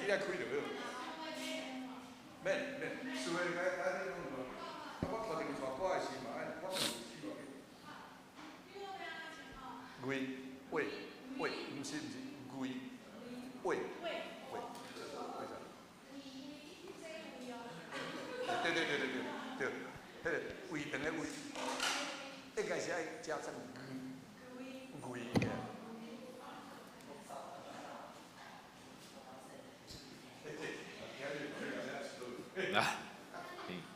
你來開就好。免免，事後該該你攏無。啊，我頭前帶歌的時嘛愛，我有死無去。魏魏魏，毋是毋是，魏魏魏，為啥？對對對對對對，彼個胃腸的胃，應該是愛加上魏的。啊，嗯。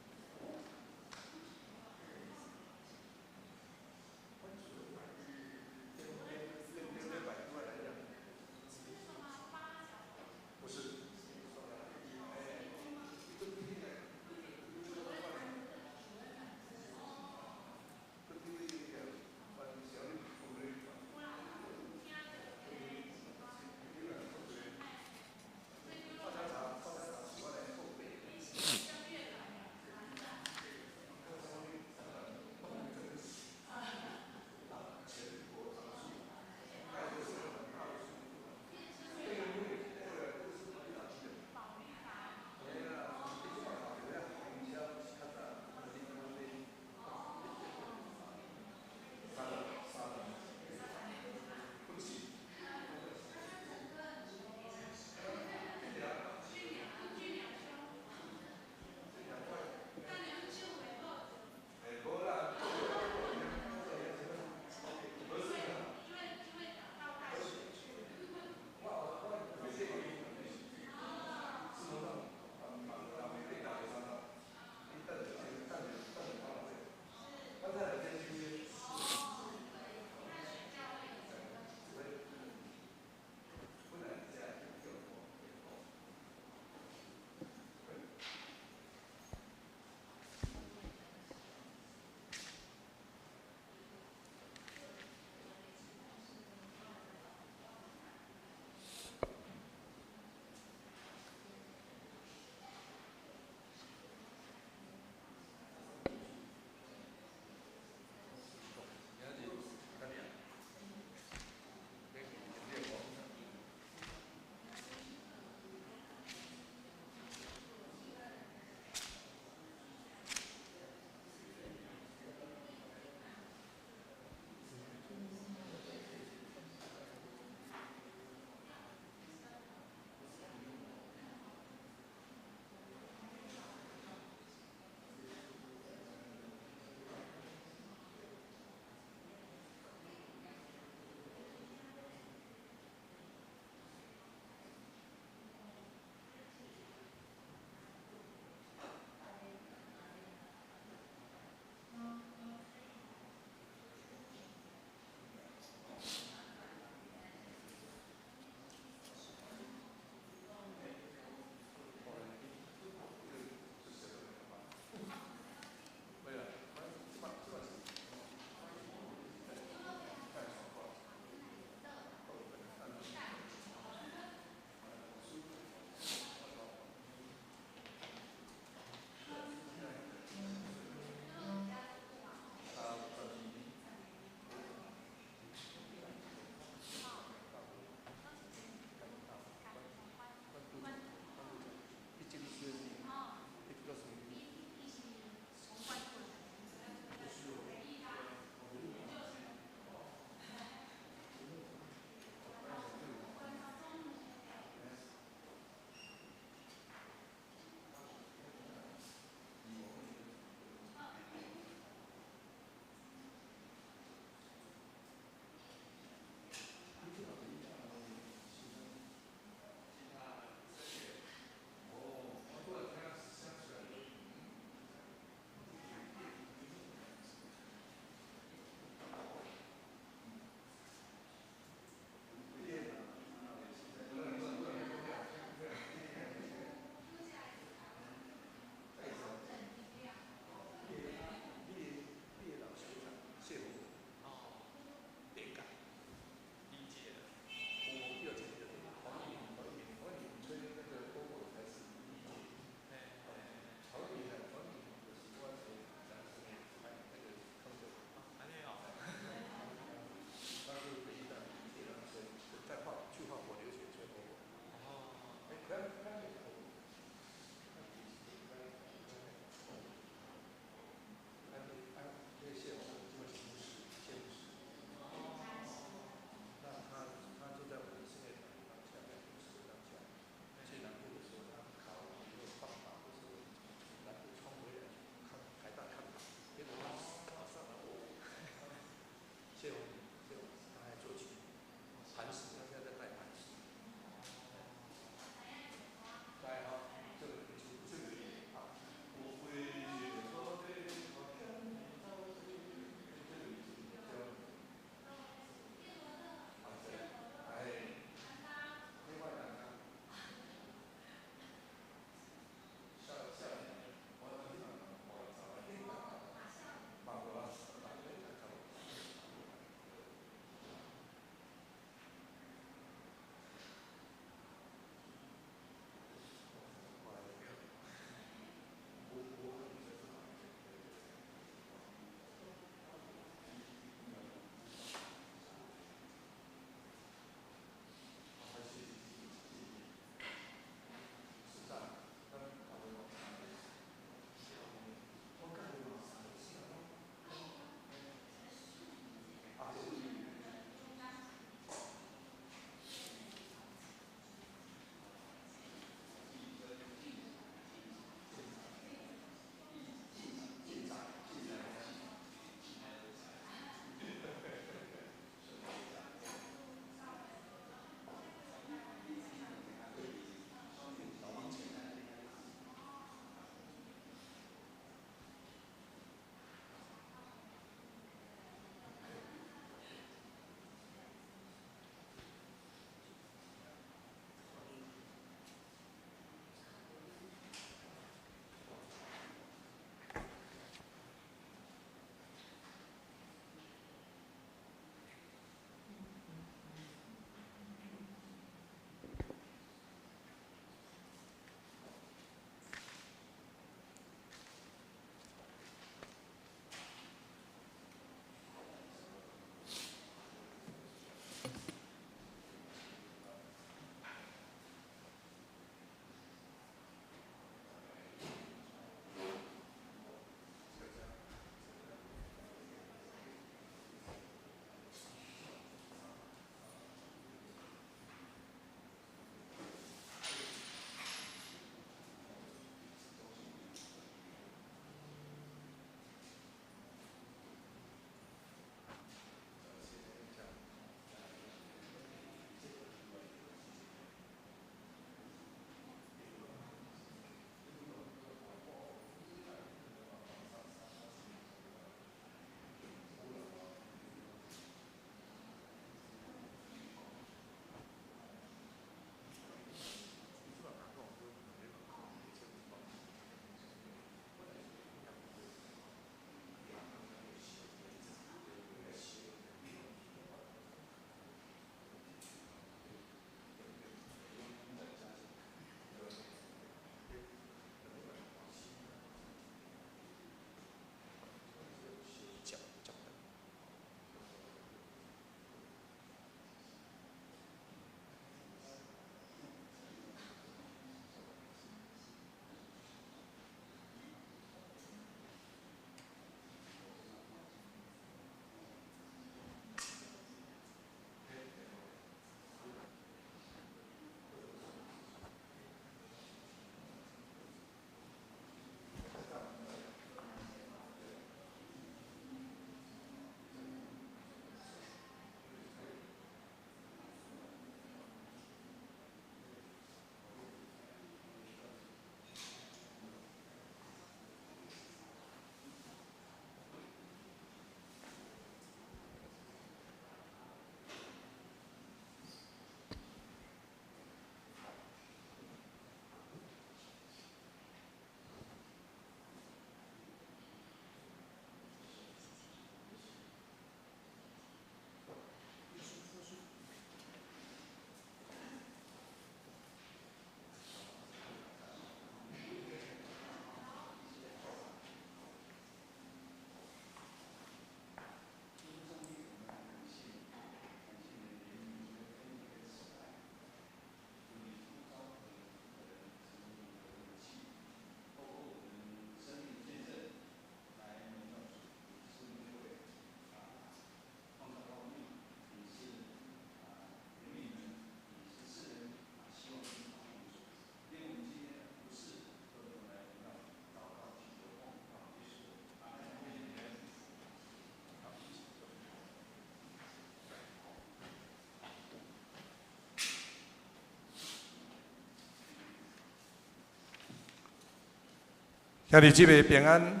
兄弟姊妹平安，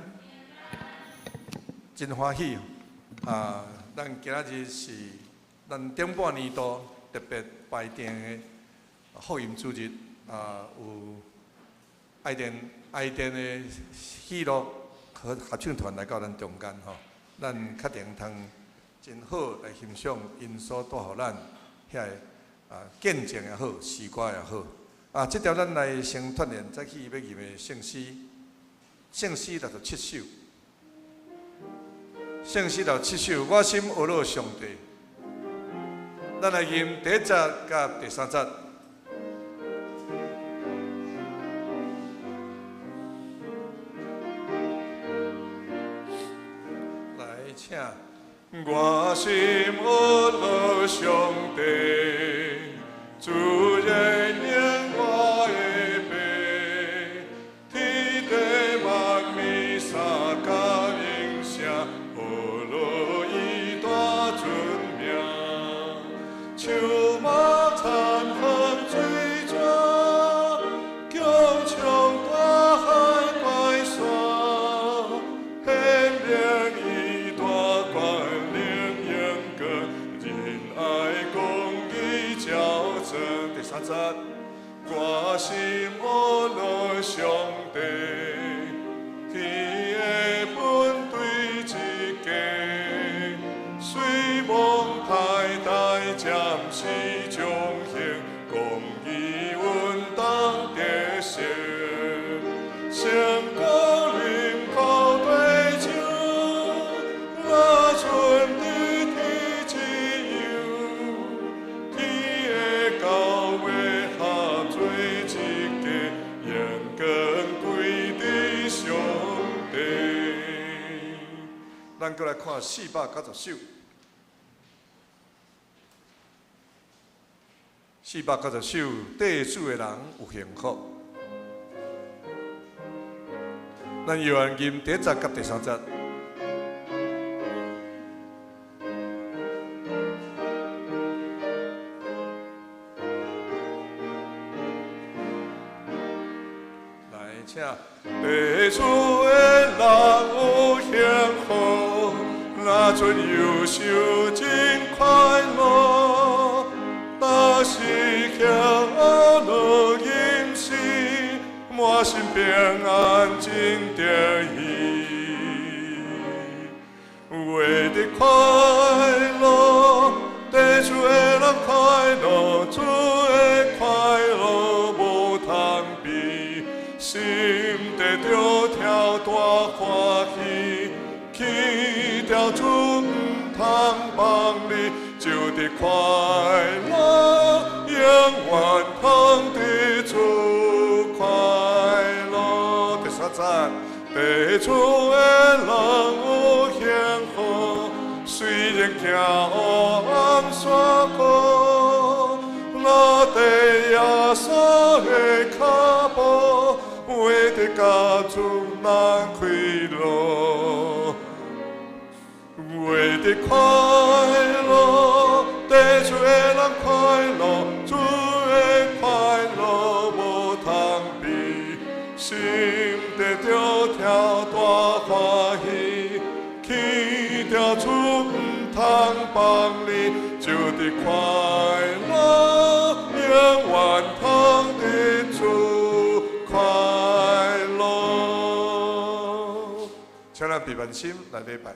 真歡喜啊！咱今仔日是咱頂半年度特別排定的福音主日啊，有愛電的喜樂和合唱團來到咱中間吼，咱確定通真好來欣賞𪜶所帶予咱遐个啊見證也好，詩歌也好。啊，這條咱來先鍛鍊，早起欲吟的聖詩，聖詩67首，聖詩67首，我心呵咾上帝。咱來吟第一節佮第三節。來，請。我心呵咾上帝，主認應我的爸，天地萬物三甲應聲，呵咾伊大尊名。樹木田園水泉，強衝大海怪山，顯明伊大權能榮光，仁愛公義照真。第三節，我心呵咾上帝，天的本對一家，雖望太大暫時將行，公義穩當得勝。成功臨到地上，若存佇天之佑，天的教會合做一家，榮光歸佇上帝。咱閣來看490首。490首，地主的人有幸福。咱約翰吟第一節佮第三節。來，請。地主的人有幸福，若存憂愁真快樂，若是徛樂吟詩，滿心平安真得意。為著快樂，地主的人快樂，主的快樂無通比，心得著跳大歡喜，去掉主毋通放你，就得快樂，永遠通得主快樂。第三節，地主的人有幸福，雖然行黑暗山谷，若綴耶穌的跤步，為著佮主咱快樂，為著快樂，地主的人快樂，主的快樂無通比，心得著跳大歡喜，去掉主毋通放你，就得快樂，永遠通得主快樂。請咱閉目心來禮拜。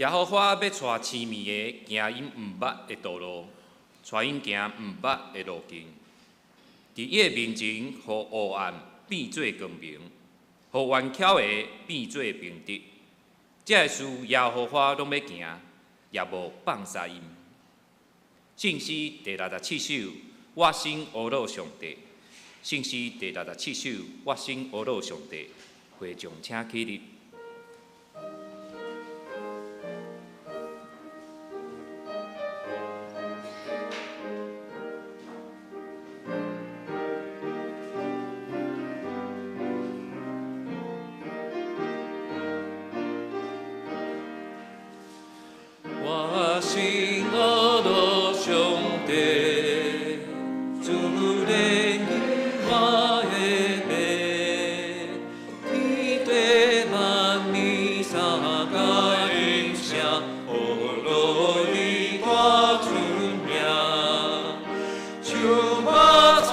耶和華欲帶痴迷的行𪜶毋捌的道路，帶𪜶行毋捌的路徑。佇伊的面前，予黑暗變做光明，予彎曲的變做平直。這个事耶和華攏欲行，也無放捒𪜶。聖詩第67首，我心阿樂上帝。聖詩第67首，我心阿樂上帝。會眾請起立。我心阿樂上帝，主憐憫我的爸，天地萬物三甲應聲，阿樂伊大出名。樹木苍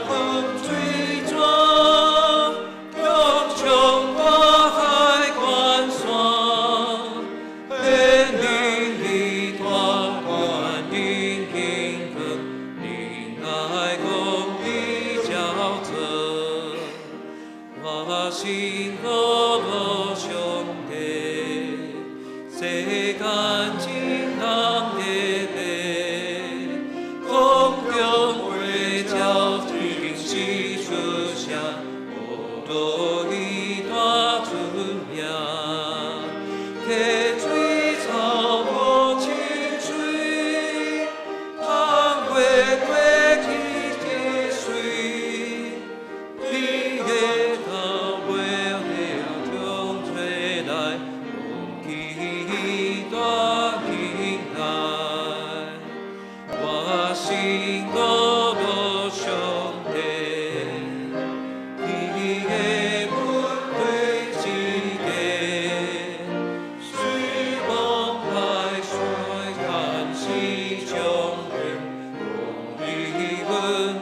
風水泉，強衝大海關山。顯靈的大觀音金光，仁愛公義照照。我心阿樂上帝，世間眾人的爸，空中呼召天使出聲，阿樂伊大出名。溪水草木清水，芳花過去的水，你的頭尾了從吹來，空氣大平台。我心阿樂上帝，伊的本對之地，水望海水看是將軍，公義阮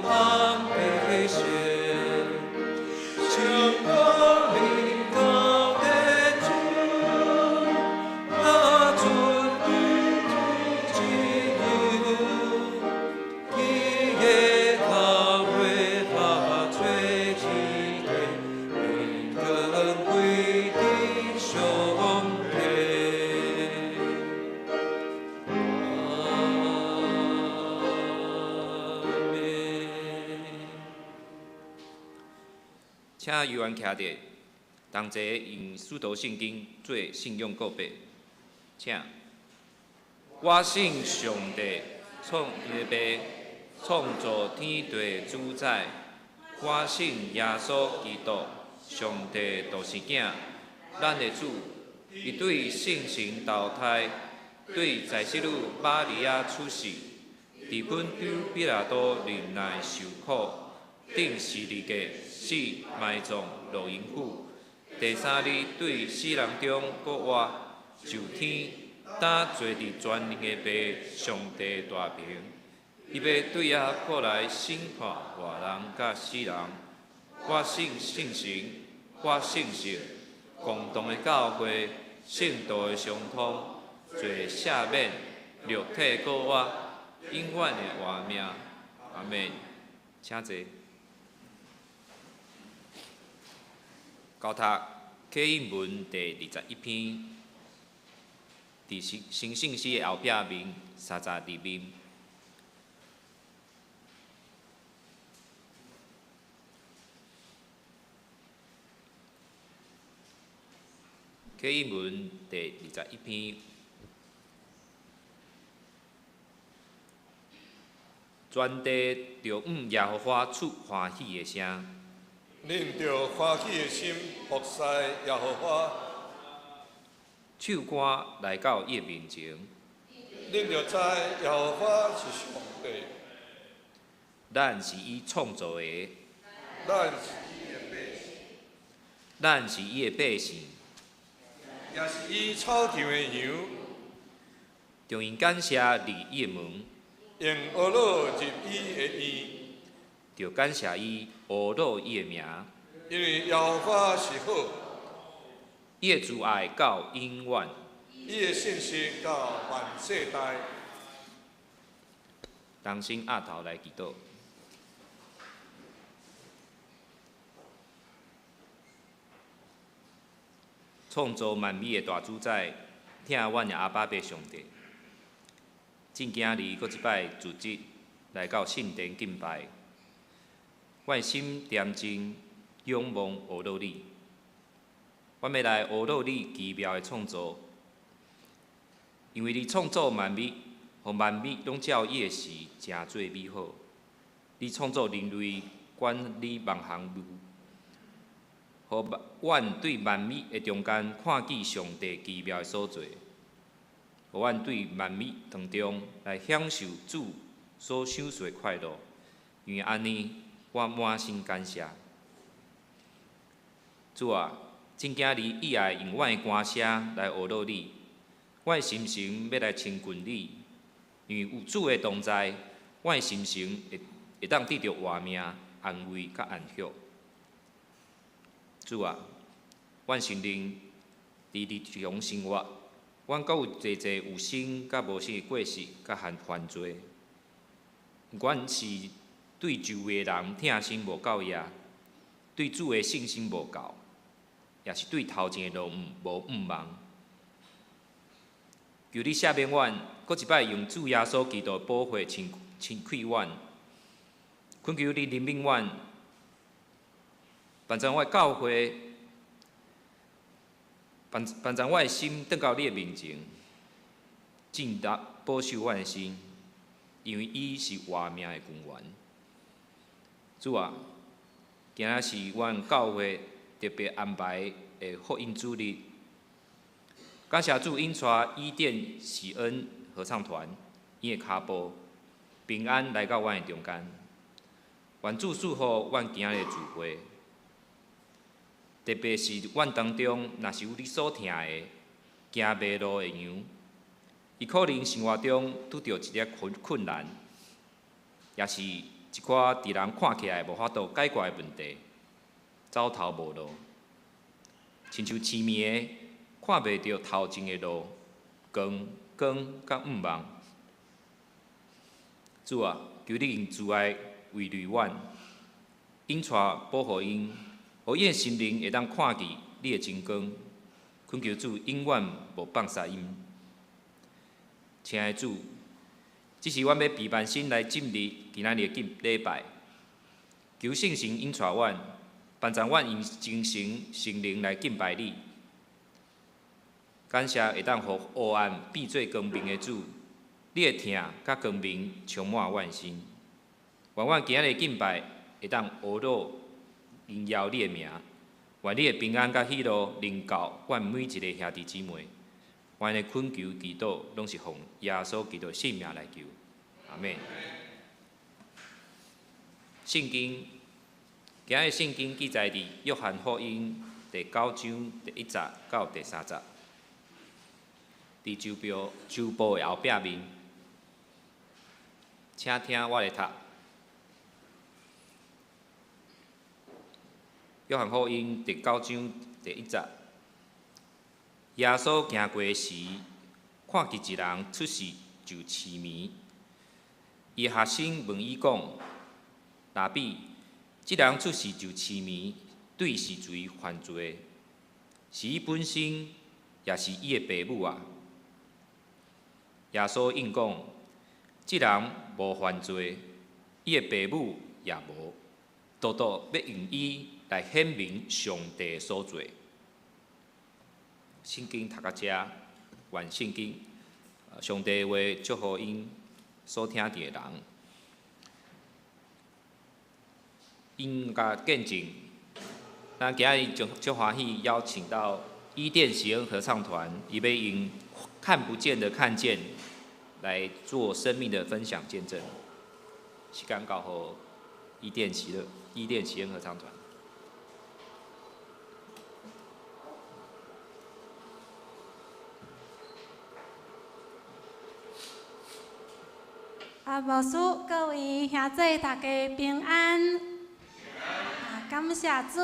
盼百姓。心肝靈高的主，那尊貴之有，伊的頭尾下吹之地，榮光歸的上帝。阿們。請猶原徛佇，同齊用使徒信經做信仰告白，請。我信上帝，創伊的父，創造天地主宰。我信耶穌基督，上帝獨生囝，咱的主。伊對聖神投胎，對在聖女瑪利亞出世，佇本丟彼拉多忍耐受苦，釘十字架，死埋葬落陰府。第三日對死人中復活，上天，擔坐佇全能的父上帝大爿。伊欲對遐過來審判活人佮死人。我信聖神，我信聖共同的教會，聖徒的相通，罪赦免，肉體復活，永遠的活命。阿們。請坐。交讀啟應文第21篇，佇新聖詩的後壁面32面。啟應文第21篇，全地著向耶和華出歡喜的聲。恁著歡喜的心服侍耶和華。唱歌來到伊的面前。恁著知耶和華是上帝。咱是伊創造的。咱是伊的百姓。咱是伊的百姓。也是伊草場的羊。著用感謝入伊的門。用阿樂入伊的院。著感謝伊，阿樂伊的名。因為耶和華是好。伊的慈愛到永遠。伊伊的信實到萬世代。同心徛頭來祈禱。創造萬物的大主宰，疼阮的阿爸父上帝，真今日閣一擺組織來到聖殿敬拜，阮的心恬靜，仰望阿樂你。阮欲來阿樂你奇妙的創造，因為你創造萬物，予萬物攏照伊的時成做美好。你創造人類，管理萬項物。予阮對萬物的中間看見上帝奇妙的所做，予阮對萬物當中來享受主所賞賜的快樂。因為按呢，我滿心感謝。主啊，真今日意愛用阮的歌聲來阿樂你，阮的心情欲來親近你，因為有主的同在，阮的心情會會當得著活命、安慰佮安息。主啊，阮承認佇日常生活，阮閣有濟濟有心佮無心的過失佮犯犯罪。毋管是對周圍人疼心無夠額，對主的信心無夠，抑是對頭前的路無向望。求你赦免阮，閣一擺用主耶穌基督的寶血清清洗阮，懇求你憐憫阮。幫助我的教會，幫幫助我的心轉到你的面前，盡力保守阮的心，因為伊是活命的根源。主啊，今仔是阮教會特別安排的福音主日，感謝主引帶伊甸喜恩合唱團，𪜶的跤步平安來到阮的中間。願主賜福阮今仔日的聚會。特別是阮當中，若是有你所疼的行迷路的羊，伊可能生活中拄著一點困困難，抑是一寡佇人看起來無法度解決的問題，走投無路，親像痴迷的看袂著頭前的路，光光佮向望。主啊，求你用慈愛慰留阮，引帶保護𪜶。予𪜶的心靈會當看見你的真光，懇求主永遠無放捨𪜶。親愛的主，這是阮欲備萬心來進入今仔日的敬禮拜，求聖神引帶阮，幫助阮用真誠心靈來敬拜你。感謝會當予黑暗變做光明的主，你的疼佮光明充滿阮心。願阮今仔日敬拜會當阿樂榮耀你的名，願你的平安佮喜樂臨到阮每一个兄弟姊妹。阮的懇求祈禱，攏是奉耶穌基督聖名來求，阿們。聖經，今日聖經記載佇約翰福音第九章第一節到第三節，佇周報周報的後壁面，請聽我來讀。約翰福音第九章第一節，耶穌行過時，看見一人出世就痴迷。伊學生問伊講：拉比，這人出世就痴迷，對是誰犯罪？是伊本身，抑是伊的爸母啊？耶穌應講：這人無犯罪，伊的爸母也無，獨獨欲用伊來顯明上帝所做。聖經讀到遮，願聖經上帝的話祝福𪜶所聽著的人，𪜶共見證。咱今日就足歡喜邀請到伊甸喜恩合唱團，伊欲用看不見的看見來做生命的分享見證。時間交予伊甸喜樂伊甸喜恩合唱團。啊，牧師，各位兄弟，大家平安。啊，感感謝主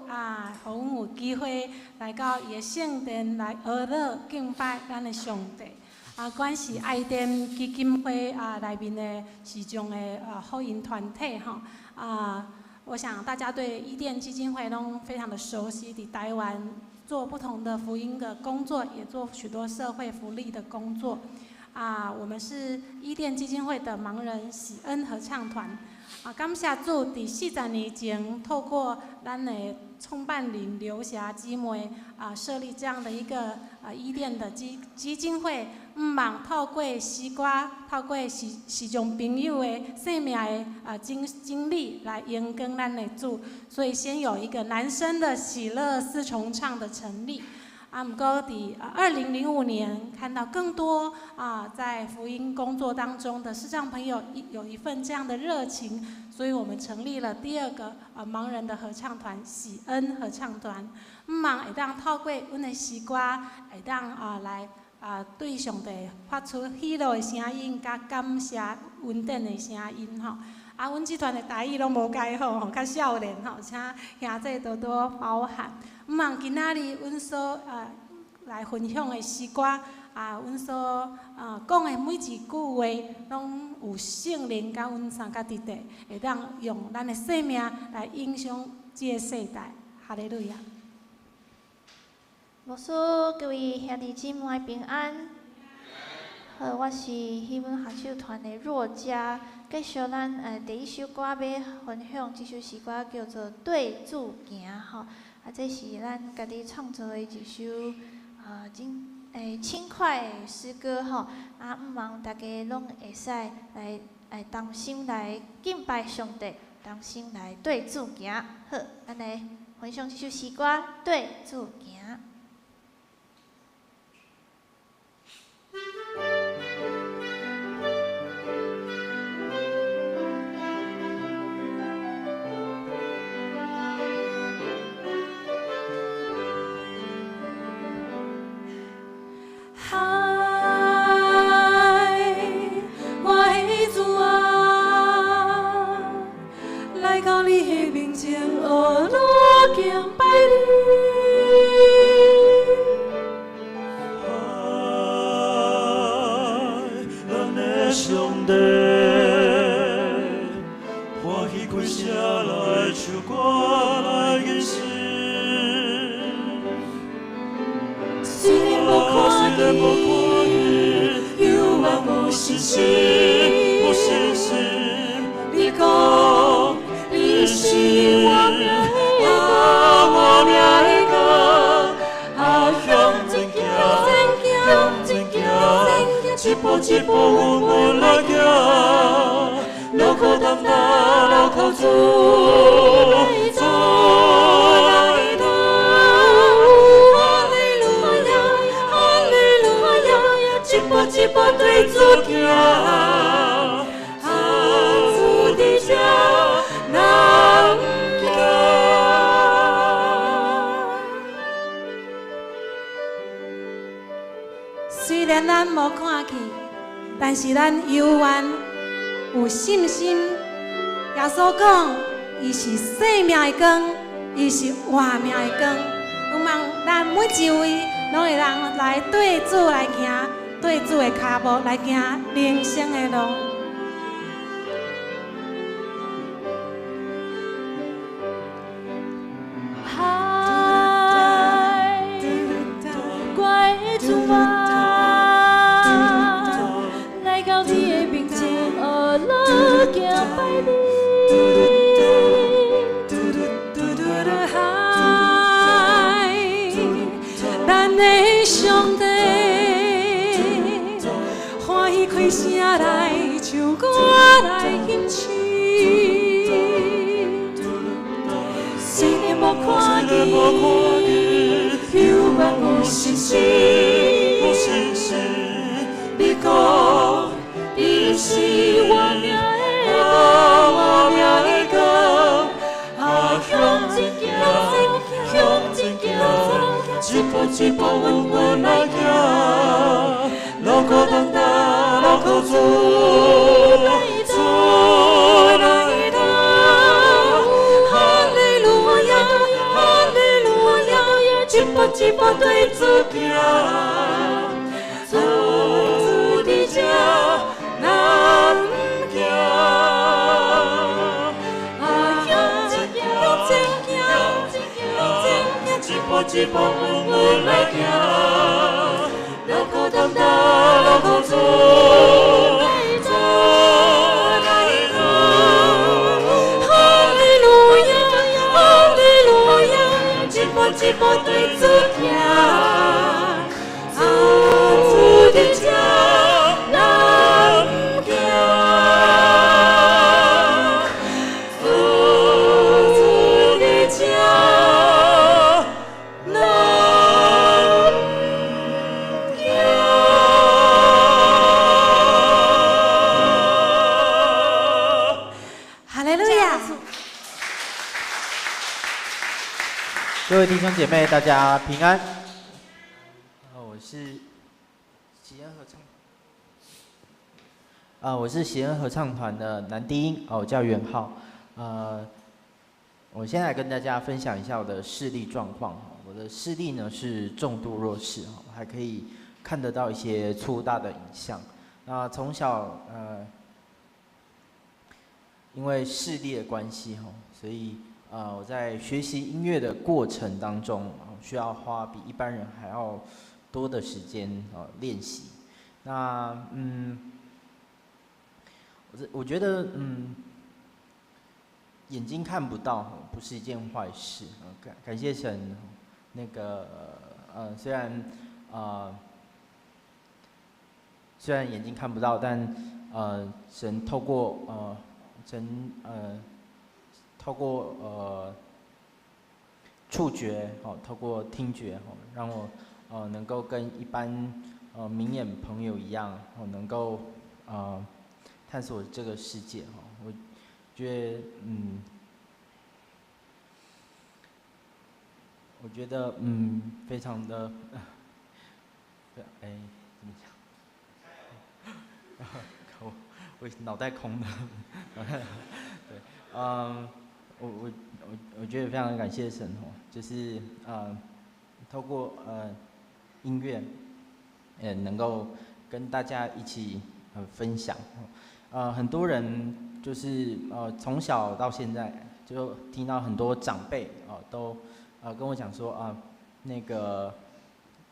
啊，予阮有機會來到伊的聖殿來學樂敬拜咱的上帝。啊，阮是愛電基金會啊內面的視障的啊福音團體吼啊。我想大家對伊甸基金會攏非常的熟悉，佇台灣做不同的福音的工作，也做許多社會福利的工作。啊，我們是伊甸基金會的盲人喜恩合唱團。啊，感謝主，佇40年前，透過咱的創辦人劉霞姊妹啊，設立這樣的一個啊伊甸的基金會，毋望透過詩歌，透過視障朋友的生命的啊經歷來榮光咱的主，所以先有一個男生的喜樂四重唱的成立。啊，毋過佇2005年，看到更多啊在福音工作當中的視障朋友有一份這樣的熱情，所以我們成立了第二個啊盲人的合唱團喜恩合唱團。毋望會當透過阮的詩歌，會當啊來啊對上帝發出喜樂的聲音，佮感謝恩典的聲音吼。啊，阮這團的台語攏無蓋好吼，較少年吼，請兄弟多多包涵。毋望今仔日阮所啊來分享的詩歌，啊，阮所啊講的每一句話，攏有聖靈佮阮相佮佇底，會當用咱的生命來影響這個世代。哈利路亞。牧師，各位兄弟姊妹平安。好，我是喜恩合唱團的若佳。繼續咱第一首歌欲分享，這首詩歌叫做《對主行》吼。啊，這是咱家己創作的一首真輕快的詩歌吼。啊，毋望大家攏會使來同心來敬拜上帝，同心來對主行。好，咱來分享這首詩歌《對主行》。嗨，我的主啊，來到你的面前，學樂敬拜你。嗨，咱的上帝，歡喜開聲來唱歌來吟詩。雖然無看見，猶原有信心，有信心。你講你是我命的我命的光，啊，向前行，向前行，一步一步穩穩來行，勞苦擔擔，勞苦主，主來到。哈利路亞，哈利路亞，一步一步對主行，啊，主佇這咱行。雖然咱無看見，但是咱猶原有信心。耶穌講，伊是生命的光，伊是活命的光。希望咱每一位攏會當來對主來行，對主的跤步來行人生的路。嗨，我的主啊，來到你的面前，學樂敬拜你。嗨，咱的上帝，歡喜開聲來唱歌來吟詩。雖然無看見，猶原有信心。有信心。你講你是我命的啊，我命的光，啊，向前行，向前行，一步一步穩穩來行，勞苦擔擔，勞苦主，主來到。哈利路亞，位弟兄姐妹，大家平安。我是喜恩合唱，我是喜恩合唱团的男低音，我叫袁浩。我先来跟大家分享一下我的视力状况。我的视力呢是重度弱视，还可以看得到一些粗大的影像。那从小因为视力的关系，所以我在学习音乐的过程当中，需要花比一般人还要多的时间练习。那我觉得眼睛看不到不是一件坏事。感谢神，那个虽然眼睛看不到，但神透过触觉，透过听觉，让我能够跟一般明眼朋友一样，能够探索这个世界。我觉得非常的，哎，怎么讲？我脑袋空的，对，我觉得非常感谢神哦，就是透过音乐，能够跟大家一起分享，很多人就是从小到现在就听到很多长辈都跟我讲说啊，那个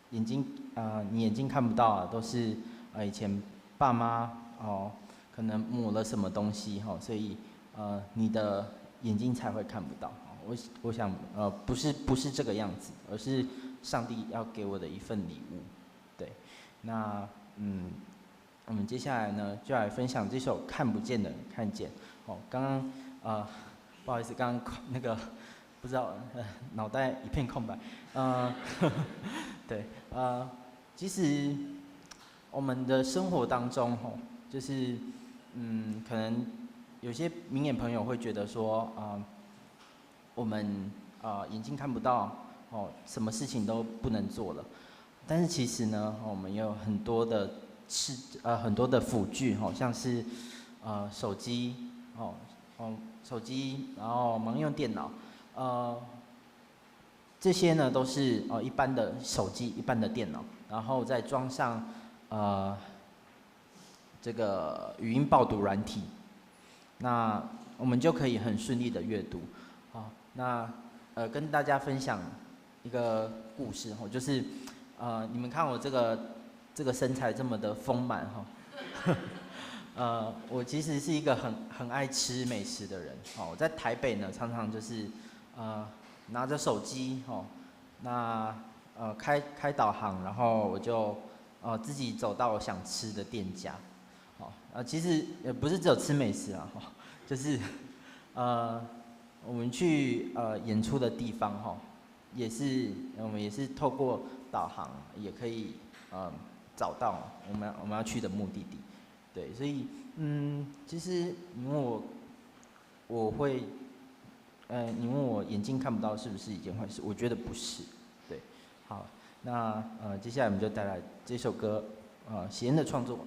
眼睛你眼睛看不到啊，都是以前爸妈可能抹了什么东西所以你的眼睛才会看不到。我想不是这个样子，而是上帝要给我的一份礼物。对，那我们接下来呢就来分享这首《看不见的看见》。刚刚不好意思，刚刚那个不知道脑袋一片空白。对，其实我们的生活当中就是可能有些明眼朋友会觉得说，我们眼睛看不到，什么事情都不能做了。但是其实呢，我们有很多的很多的辅具，像是手机，手机，然后盲用电脑，这些呢都是一般的手机、一般的电脑，然后再装上这个语音报读软体，那我们就可以很顺利的阅读。好，那跟大家分享一个故事，就是你们看我这个身材这么的丰满哈，我其实是一个很爱吃美食的人。我在台北呢，常常就是拿着手机那开导航，然后我就自己走到我想吃的店家。其实也不是只有吃美食啊，就是我们去演出的地方也是我们也是透过导航也可以找到我们要去的目的地。对，所以其实你问我，我会，你问我眼睛看不到是不是一件坏事？我觉得不是。对，好，那接下来我们就带来这首歌，喜恩的创作，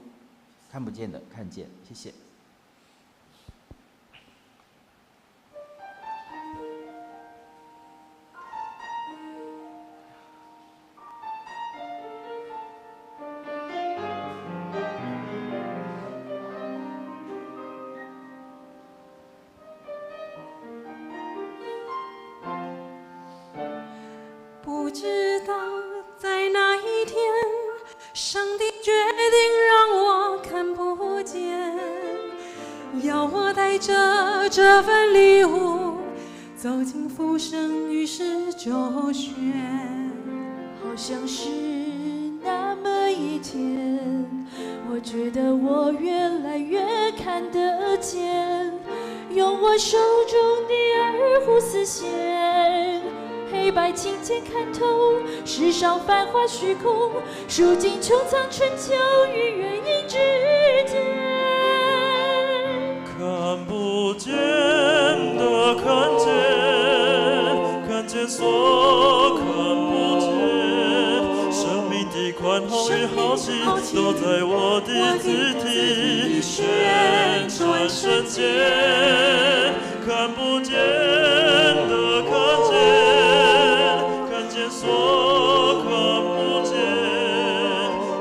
看不见的看见，谢谢。不知道在哪一天，上帝决定让我看不见，要我带着这份礼物走进浮生与世周旋。好像是那么一天，我觉得我越来越看得见，用我手中的二胡丝线，黑白琴键看透世上繁华虚空，数尽穹苍春秋与月影之间。看不见的看见，看见所宽宏与浩气，都在我的字体旋转瞬间，看不见的看见，看见所看不见，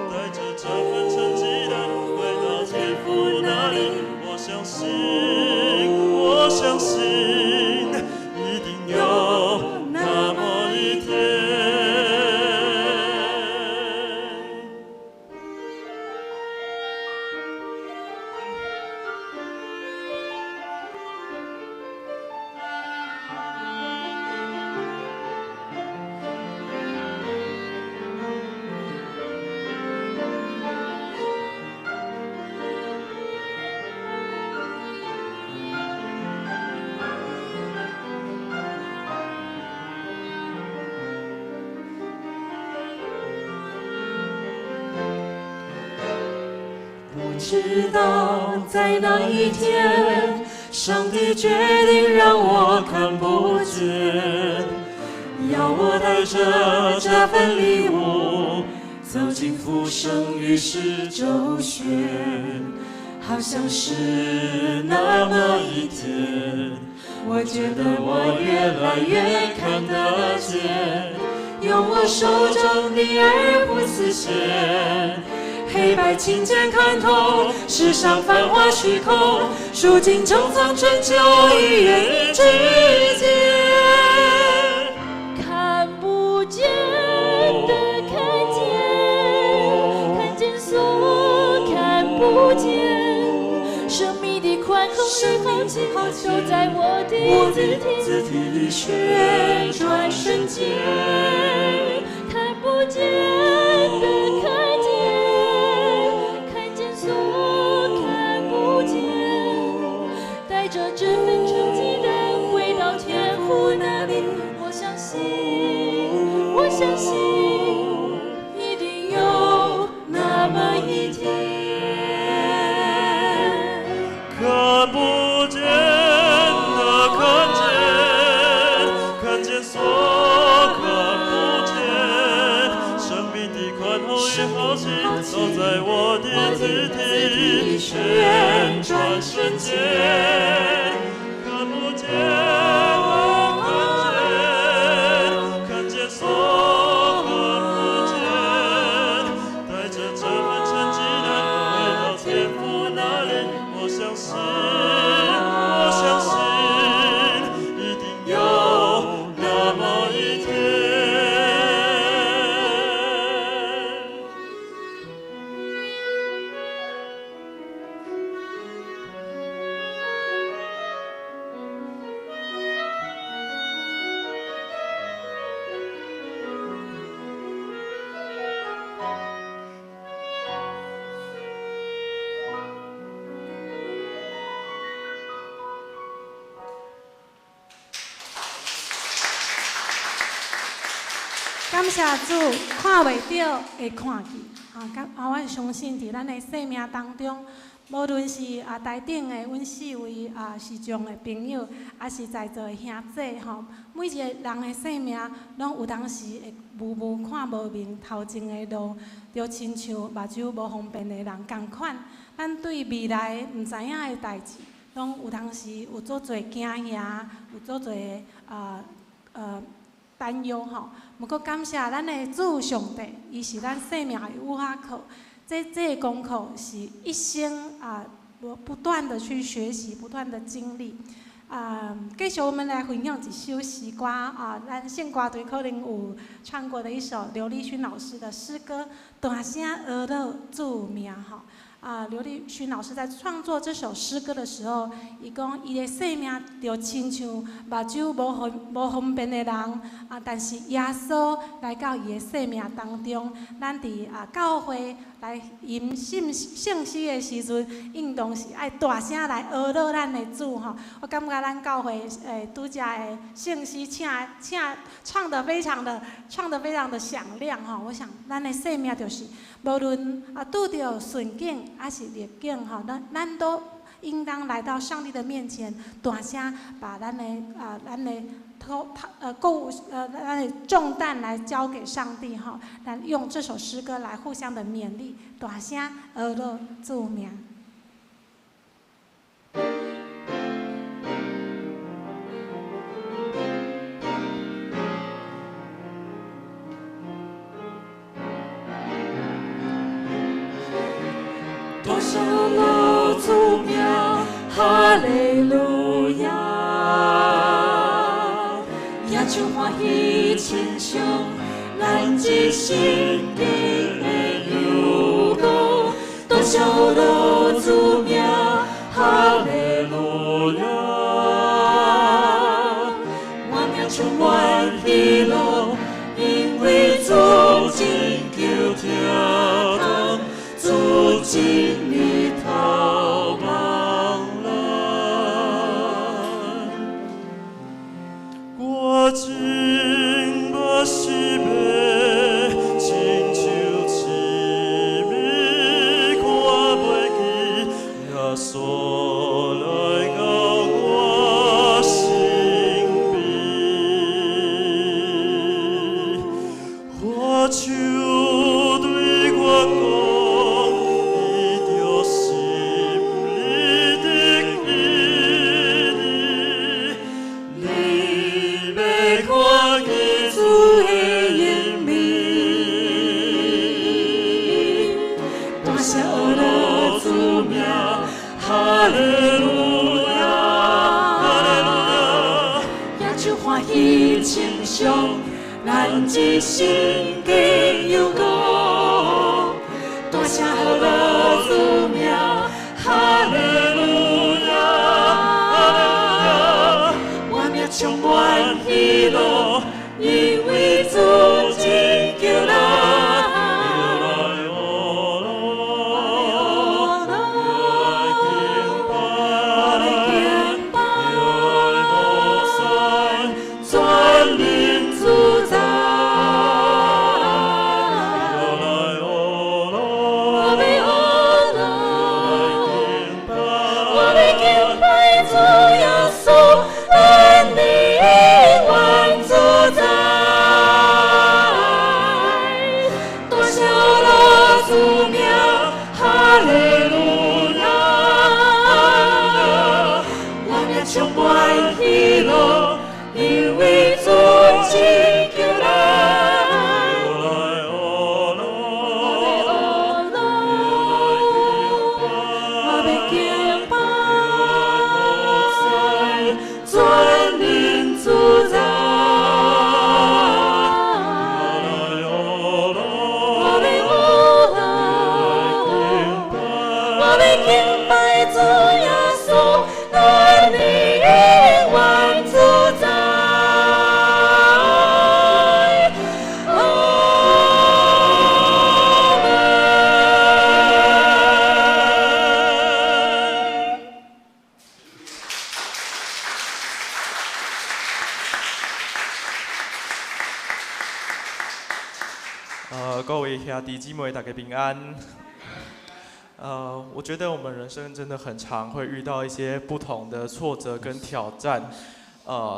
带着这份成绩单回到天父那里，我相信，我相信，一定有那么一天。不知道在哪一天，上帝决定让我看不见，要我带着这份礼物走进浮生与世周旋，好像是那么一天，我觉得我越来越看得见，用我手中的而不丝线，黑白琴键看透世上繁华虚空，数尽沧桑春秋一言之间。看不见的看见，看见所看不见，生命的宽宏与浩气，都在我的字体里旋转瞬间，看不见的看见，看见所看不见，带着这份成绩单回到天父那里，我相信，我相信，一定有那么一天。看不见的看见，看见所看不见，生命的宽宏与浩气，都在我的字体旋转瞬间，看不见的看见，看见所看不见，带着这份成绩单回到天父那里，我相信，我相信，一定有那么一天。感谢主，看袂著会看见。啊，我相信伫咱的生命当中，无论是台顶的阮四位视障的朋友，抑是在座的兄弟吼，每一个人的生命，拢有当时会模糊看无明头前的路，就亲像目睭无方便的人仝款。咱对未来毋知影的代志，拢有当时有足济惊吓，有足济担忧吼。毋过感谢咱的主上帝，伊是咱生命的有法课。这个功课是一生不断的去学习，不断的经历。继续我们来分享一首诗歌啊，咱圣歌队可能有唱过的一首刘丽薰老师的诗歌《大声呵咾主名》吼。刘丽薰老师在创作这首诗歌的时候，伊讲伊的生命就亲像目睭无方便的人啊，但是耶稣来到伊的生命当中，咱伫教会来吟圣诗的时阵，应当是爱大声来呵咾咱的主吼。我感觉咱教会拄才的圣诗请唱得非常的响亮吼。我想咱的生命就是无论拄著顺境还是逆境吼，咱都应当来到上帝的面前，大声把咱的托购咱的重担来交给上帝吼，来用这首诗歌来互相的勉励，大声呵咾主名。大声呵咾主名，哈利路亚！耶唱欢喜亲像咱一生经的油膏，大声呵咾主名，哈利路亚！我命充满喜乐，因为主拯救疼痛，主真理头望咱。我真无是欲，亲像痴迷看袂记，耶稣来到我身边，我手对我讲，伊著心里得医治，你欲看见主的荣美。大声呵咾主名，哈利路亚，哈利路亚！耶唱欢喜亲像咱一生经油膏，大声呵咾主名，哈利路亚，哈利路亚！我命充满喜乐，因为主拯救咱。我来敬拜，全能主宰。我欲呵咾，我欲敬拜主耶稣，咱的永远主宰。大声呵咾主名，哈利路亚！我命充满喜乐，因为主拯救咱。我欲呵咾，我欲敬拜全能主宰。我欲呵咾，我欲敬拜主耶稣，咱的永远主宰。阿门。各位兄弟姊妹，大家平安。我觉得我们人生真的很常会遇到一些不同的挫折跟挑战。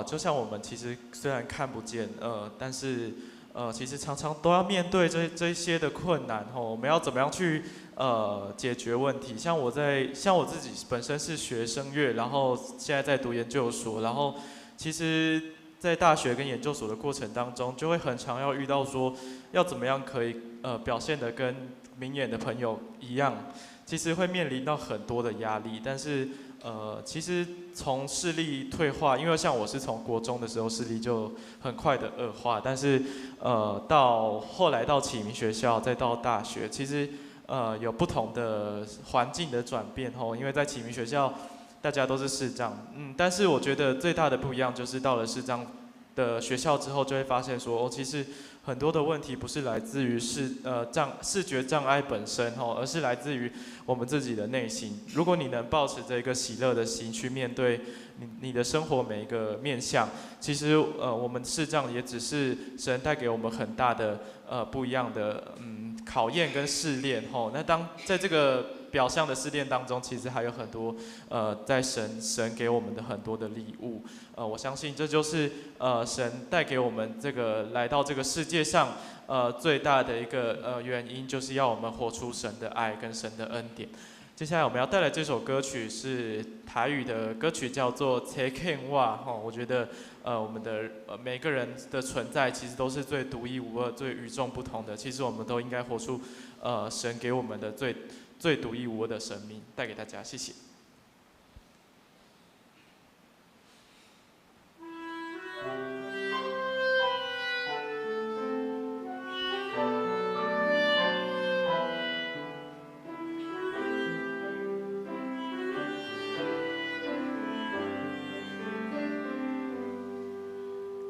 就像我们其实虽然看不见，但是其实常常都要面对这些的困难吼。我们要怎么样去解决问题？像我自己本身是学声乐，然后现在在读研究所，然后其实在大学跟研究所的过程当中，就会很常要遇到说，要怎么样可以表现得跟明眼的朋友一样，其实会面临到很多的压力。但是其实从视力退化，因为像我是从国中的时候视力就很快的恶化，但是到后来到启明学校，再到大学，其实有不同的环境的转变吼，因为在启明学校大家都是视障，但是我觉得最大的不一样就是到了视障的学校之后，就会发现说，哦，其实很多的问题不是来自于视觉障碍本身吼，而是来自于我们自己的内心。如果你能抱持着一个喜乐的心去面对你的生活每一个面向，其实我们视障也只是神带给我们很大的不一样的考验跟试炼吼。那当在这个表象的试炼当中，其实还有很多在神给我们的很多的礼物。我相信这就是神带给我们这个来到这个世界上最大的一个原因，就是要我们活出神的爱跟神的恩典。接下来我们要带来这首歌曲是台语的歌曲，叫做《切肯哇》哈。我觉得我们的每个人的存在其实都是最独一无二、最与众不同的。其实我们都应该活出神给我们的最最独一无二的生命，带给大家，谢谢。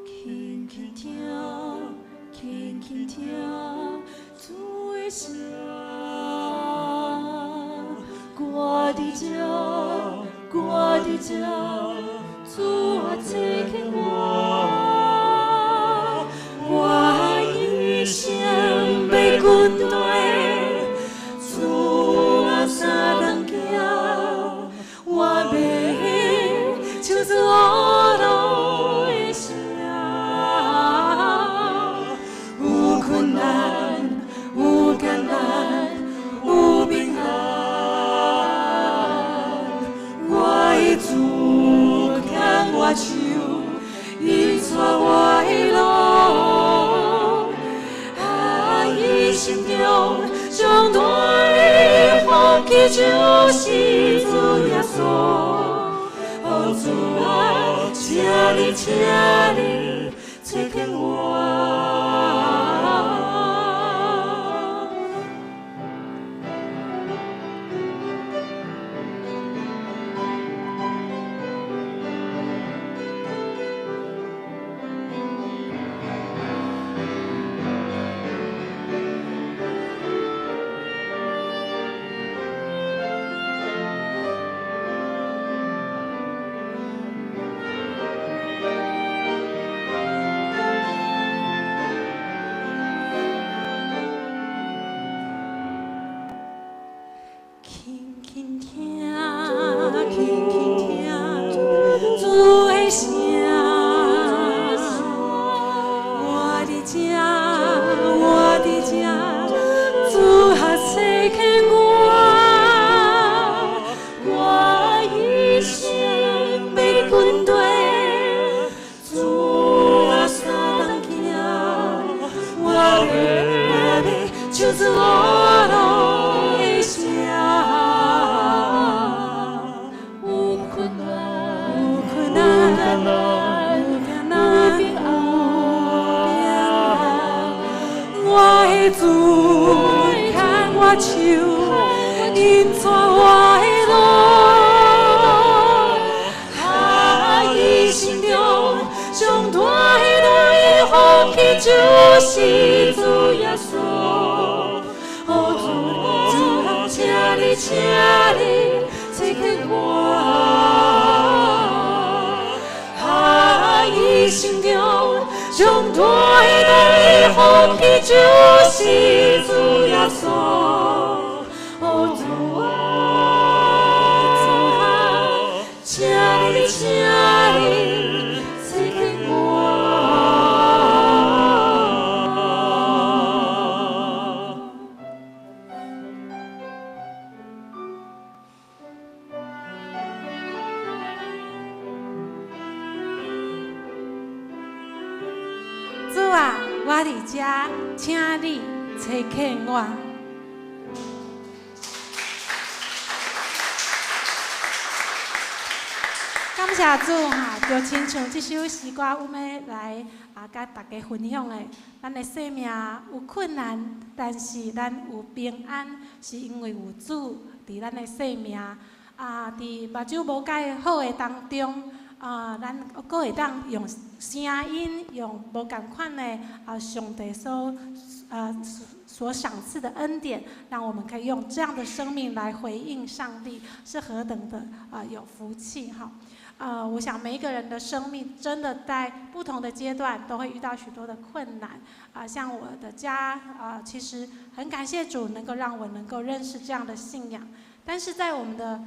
轻轻听，轻轻听，主的声，我伫这，我伫这，主啊，差遣我，我一生欲跟随，主啊，三顿行，我欲唱出阿罗的声。有困难，有艰难，有平安，我的主牵我手，引带我的路。啊，一生中上大的福气就是主耶稣。哦，主啊，请你，请你差遣我。轻轻听，轻轻听，主的声，我伫这，我伫这，主啊，差遣我，我一生欲跟随，主啊，三顿行，我欲唱出阿罗的声。有困难，有困难，有艰难，有平安，我的主牵我手，引带我的路。啊，一生中上大的福气就是主耶稣。哦，主，主啊，请你，请你差遣我。啊，一生中上大的福气就是主耶稣。哦，主啊，主啊，请你，请你差遣我。主啊，我伫这，请你差遣我。感谢主哈，就亲像这首诗歌，阮欲来啊，佮大家分享的。咱的生命有困难，但是咱有平安，是因为有主伫咱的生命。啊，伫目睭无盖好的当中，啊，咱阁会当用声音，用无仝款的啊，上帝所赏赐的恩典，让我们可以用这样的生命来回应上帝，是何等的啊有福气哈！我想每一个人的生命真的在不同的阶段都会遇到许多的困难啊，像我的家啊，其实很感谢主能够让我能够认识这样的信仰。但是在我们的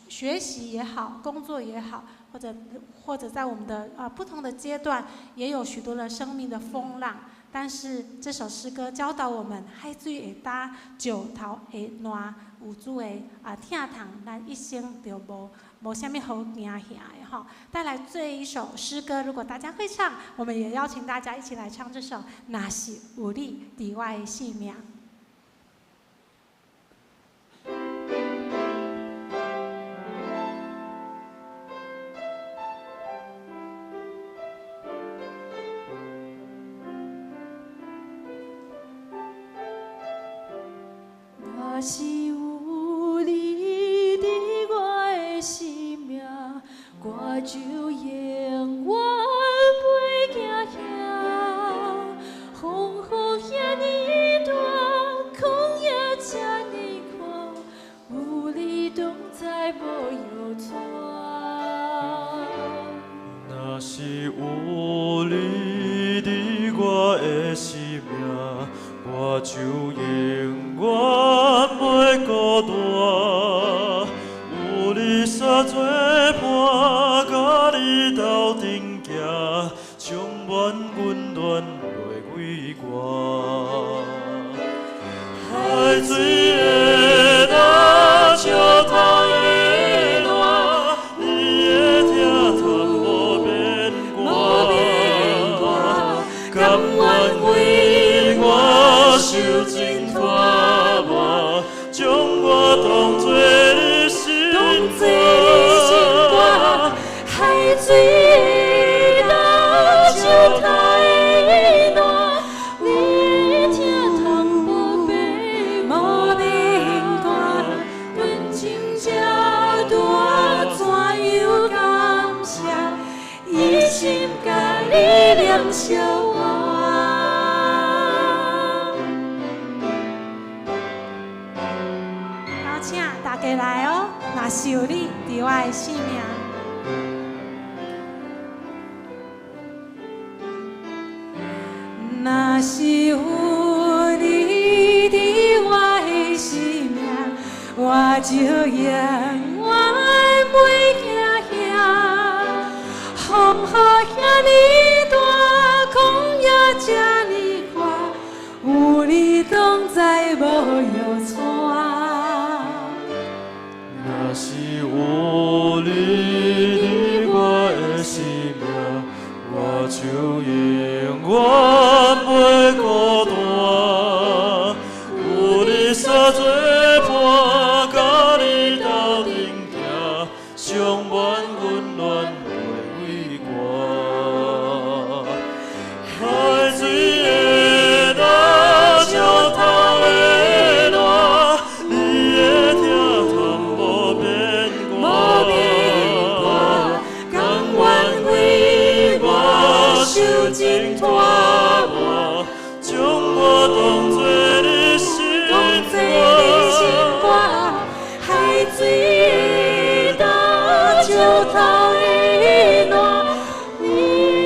学习也好，工作也好，或者在我们的不同的阶段，也有许多的生命的风浪。但是这首诗歌教导我们，海水会焦，石头会烂，有主的疼痛，咱一生就无啥物好惊吓的吼。带来这一首诗歌，如果大家会唱，我们也邀请大家一起来唱这首《若是有你伫我的生命》。若是有你伫我的生命，我就永远袂惊吓。风雨遐呢大，旷野这呢阔，有你同在无摇掣。若是有你伫我的生命，我就永远袂孤单。有你相做伴，佮你斗阵行，充满温暖袂畏寒。海水会焦，石头会烂，你的疼痛无变卦，甘愿为我受尽拖磨，将我当作你心肝。海水会焦，石头会烂，你的疼痛无变卦，阮情这大，怎样感谢？一心共你念相活。邀请大家来哦，若是有你伫我的生命。若是有你伫我的生命，我就永远袂惊吓。风雨遐呢大，旷野这呢阔，有你同在无摇掣。若是有你伫我的生命，我就永远袂孤单。有你相做伴，佮你斗阵行，充满温暖袂畏寒。海水会焦，石头会烂，你的疼痛无变卦，甘愿为我受尽拖磨，将我当作你心肝。海水会焦，石头会烂，你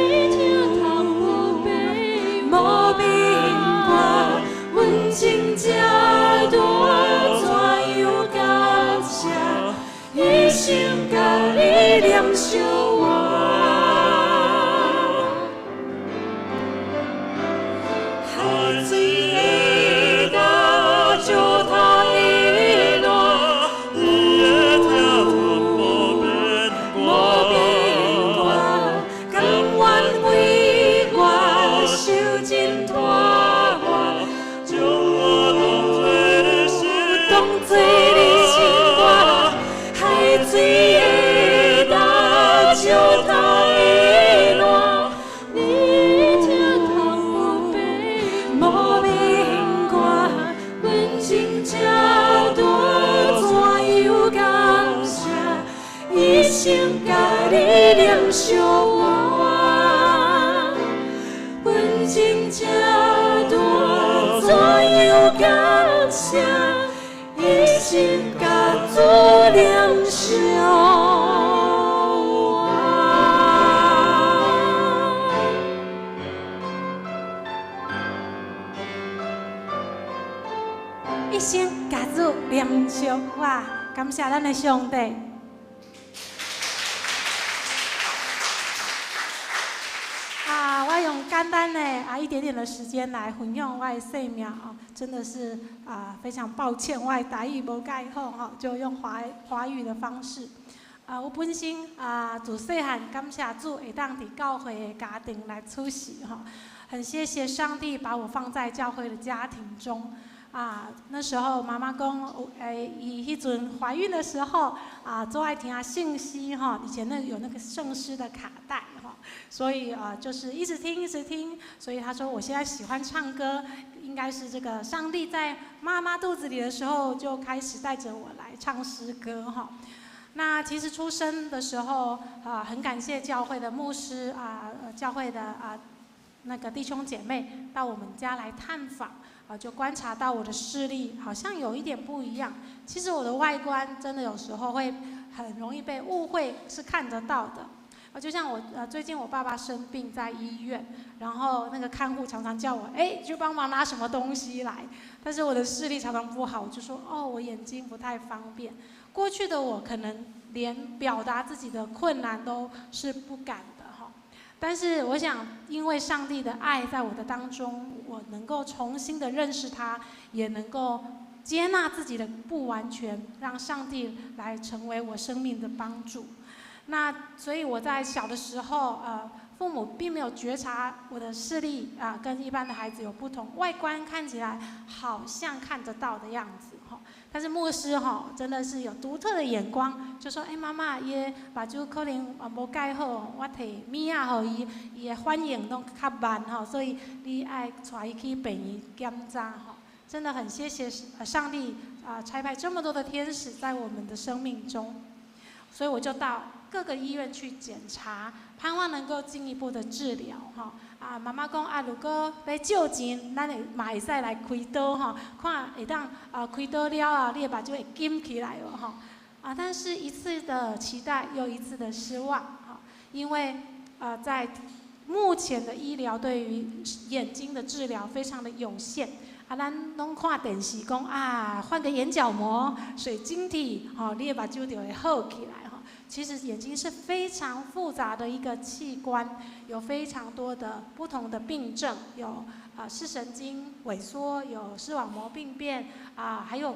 的疼痛无变卦，阮情这大，怎样感谢？一生共你念相活。海水会焦，石头会烂，你的疼痛无变卦，甘愿为我受尽拖磨，将我当作你心肝。海水会焦，石头会烂，你的疼痛无变卦，阮情这大，怎样感谢？一生共你念相活。阮情这大，怎样感谢？一生共主念相活。共主連續哇！感謝咱的上帝。啊，我用簡單的一點點的時間來分享我的生命啊，真的是啊非常抱歉，我的台語無蓋好吼，就用華語的方式。啊，我本身啊自細漢感謝主會當佇教會的家庭來出世吼，很謝謝上帝把我放在教會的家庭中。啊，那時候媽媽講，伊彼陣懷孕的時候啊，做愛聽聖詩吼，以前那有那個聖詩的卡帶吼，所以啊，就是一直聽一直聽，所以她說我現在喜歡唱歌，應該是這個上帝在媽媽肚子裡的時候就開始帶着我來唱詩歌哈。那其實出生的時候啊，很感謝教會的牧師啊，教會的啊那個弟兄姐妹到我們家來探訪。啊，就觀察到我的視力好像有一點不一樣。其實我的外觀真的有時候會很容易被誤會是看得到的。啊，就像我最近我爸爸生病在醫院，然後那個看護常常叫我，哎，去幫忙拿什麼東西來。但是我的視力常常不好，我就說哦，我眼睛不太方便。過去的我可能連表達自己的困難都是不敢的。但是我想，因為上帝的愛在我的當中，我能夠重新的認識他，也能夠接納自己的不完全，讓上帝來成為我生命的幫助。那所以我在小的時候，父母並沒有覺察我的視力啊，跟一般的孩子有不同，外觀看起來好像看得到的樣子哈。但是牧師哈，真的是有獨特的眼光，就說：哎，媽媽，伊的目睭可能啊無蓋好，我提物仔予伊，伊的反應攏較慢吼，所以你愛帶伊去病院檢查吼。真的很謝謝上帝啊，差派這麼多的天使在我們的生命中，所以我就到各個醫院去檢查，盼望能夠進一步的治療哈。啊，媽媽講啊，如果欲借錢，咱會嘛會使來開刀吼，看會當啊開刀了後，你的目睭會金起來無吼。啊，但是一次的期待又一次的失望哈，因為啊，在目前的醫療對於眼睛的治療非常的有限。啊，咱攏看電視講啊，換個眼角膜、水晶體，吼，你的目睭就會好起來。其實眼睛是非常複雜的一個器官，有非常多的不同的病症，有啊視神經萎縮，有視網膜病變，啊，還有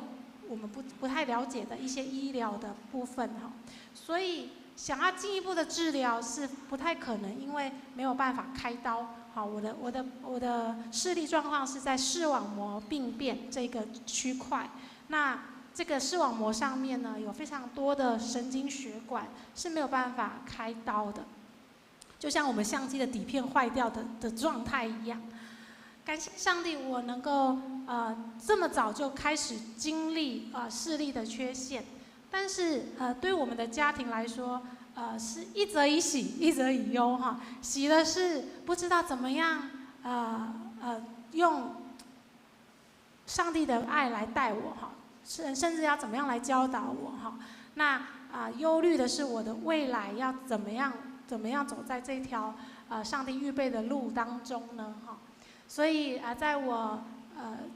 我們不太了解的一些醫療的部分哈。所以想要進一步的治療是不太可能，因為沒有辦法開刀。好，我的視力狀況是在視網膜病變這個區塊，那這個視網膜上面呢，有非常多的神經血管是沒有辦法開刀的，就像我們相機的底片壞掉的狀態一樣。感謝上帝，我能夠這麼早就開始經歷視力的缺陷，但是對我們的家庭來說，是一則以喜，一則以憂哈。喜的是不知道怎麼樣用上帝的愛來帶我哈。甚至要怎麼樣來教導我哈？那啊，憂慮的是我的未來要怎麼樣走在這條上帝預備的路當中呢？哈，所以啊，在我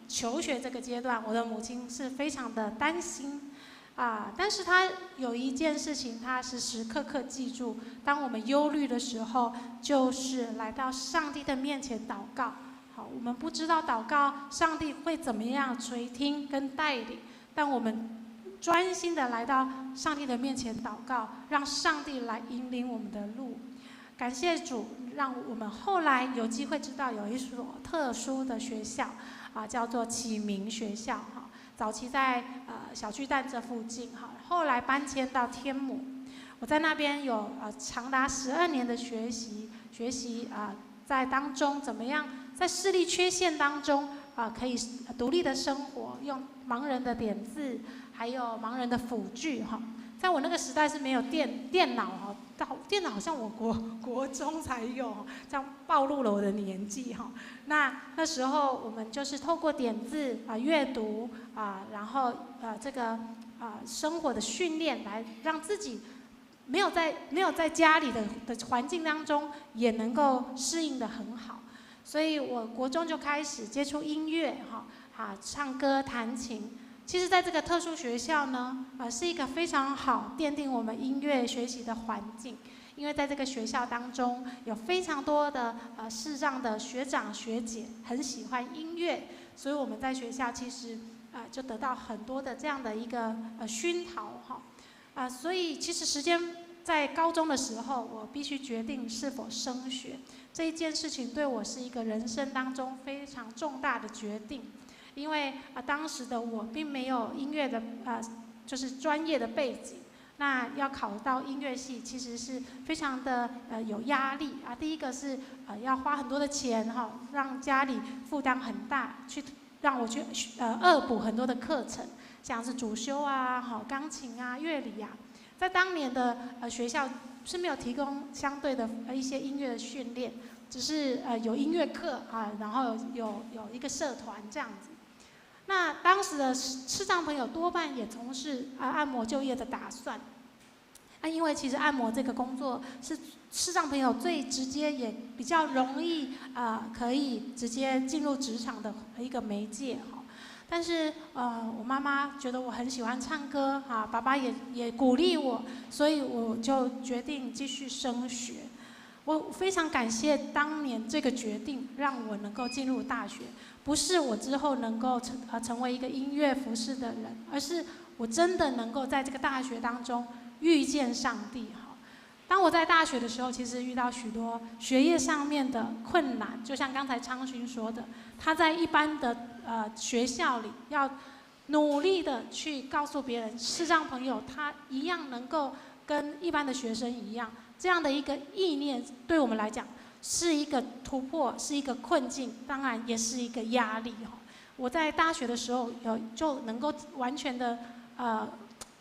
求學這個階段，我的母親是非常的擔心啊，但是她有一件事情，她時時刻刻記住，當我們憂慮的時候，就是來到上帝的面前禱告。好，我們不知道禱告上帝會怎麼樣垂聽跟帶領。但我們專心的來到上帝的面前禱告，讓上帝來引領我們的路。感謝主，讓我們後來有機會知道有一所特殊的學校，啊，叫做啟明學校。哈，早期在小巨蛋這附近，哈，後來搬遷到天母。我在那邊有長達12年的學習啊，在當中怎麼樣在視力缺陷當中啊，可以獨立的生活，用盲人的點字，還有盲人的輔具哈。在我那個時代是沒有電腦哈，到電腦好像我國中才有，這樣暴露了我的年紀哈。那時候我們就是透過點字啊、閱讀啊，然後這個啊生活的訓練，來讓自己沒有在家裡的環境當中也能夠適應得很好。所以我國中就開始接觸音樂哈，啊唱歌彈琴。其实，在这个特殊学校呢，是一个非常好奠定我们音乐学习的环境，因为在这个学校当中，有非常多的视障的学长学姐很喜欢音乐，所以我们在学校其实就得到很多的这样的一个熏陶哈，所以其实时间在高中的时候，我必须决定是否升学这一件事情，对我是一个人生当中非常重大的决定。因为当时的我并没有音乐的就是专业的背景，那要考到音乐系其实是非常的有压力啊。第一个是要花很多的钱哈，让家里负担很大，去让我去恶补很多的课程，像是主修啊、好钢琴啊、乐理啊，在当年的学校是没有提供相对的一些音乐的训练，只是有音乐课啊，然后有一个社团这样子。那当时的视障朋友多半也从事按摩就业的打算，啊，因为其实按摩这个工作是视障朋友最直接也比较容易可以直接进入职场的一个媒介哈。但是我妈妈觉得我很喜欢唱歌哈，爸爸也鼓励我，所以我就决定继续升学。我非常感谢当年这个决定，让我能够进入大学。不是我之后能够成为一个音乐服侍的人，而是我真的能够在这个大学当中遇见上帝哈。当我在大学的时候，其实遇到许多学业上面的困难，就像刚才昌勋说的，他在一般的学校里要努力的去告诉别人，视障朋友他一样能够跟一般的学生一样，这样的一个意念对我们来讲是一个突破，是一个困境，当然也是一个压力哈。我在大学的时候有就能够完全的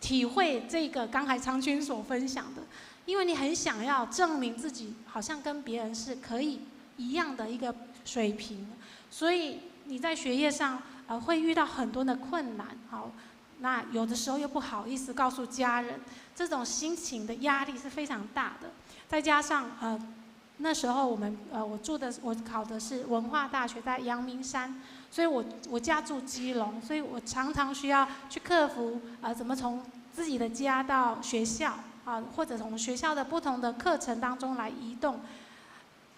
体会这个刚才昌军所分享的，因为你很想要证明自己好像跟别人是可以一样的一个水平，所以你在学业上会遇到很多的困难，好，那有的时候又不好意思告诉家人，这种心情的压力是非常大的，再加上那时候我住的我考的是文化大学，在阳明山，所以我家住基隆，所以我常常需要去克服怎么从自己的家到学校啊，或者从学校的不同的课程当中来移动，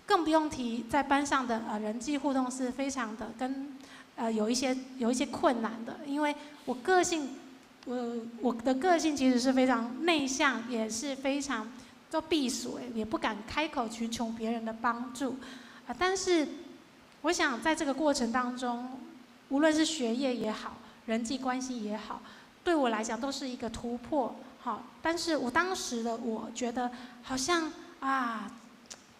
更不用提在班上的人际互动是非常的跟有一些困难的，因为我的个性其实是非常内向，也是非常都闭锁，也不敢开口寻求别人的帮助，啊！但是，我想在这个过程当中，无论是学业也好，人际关系也好，对我来讲都是一个突破。好，但是我当时的我觉得，好像啊，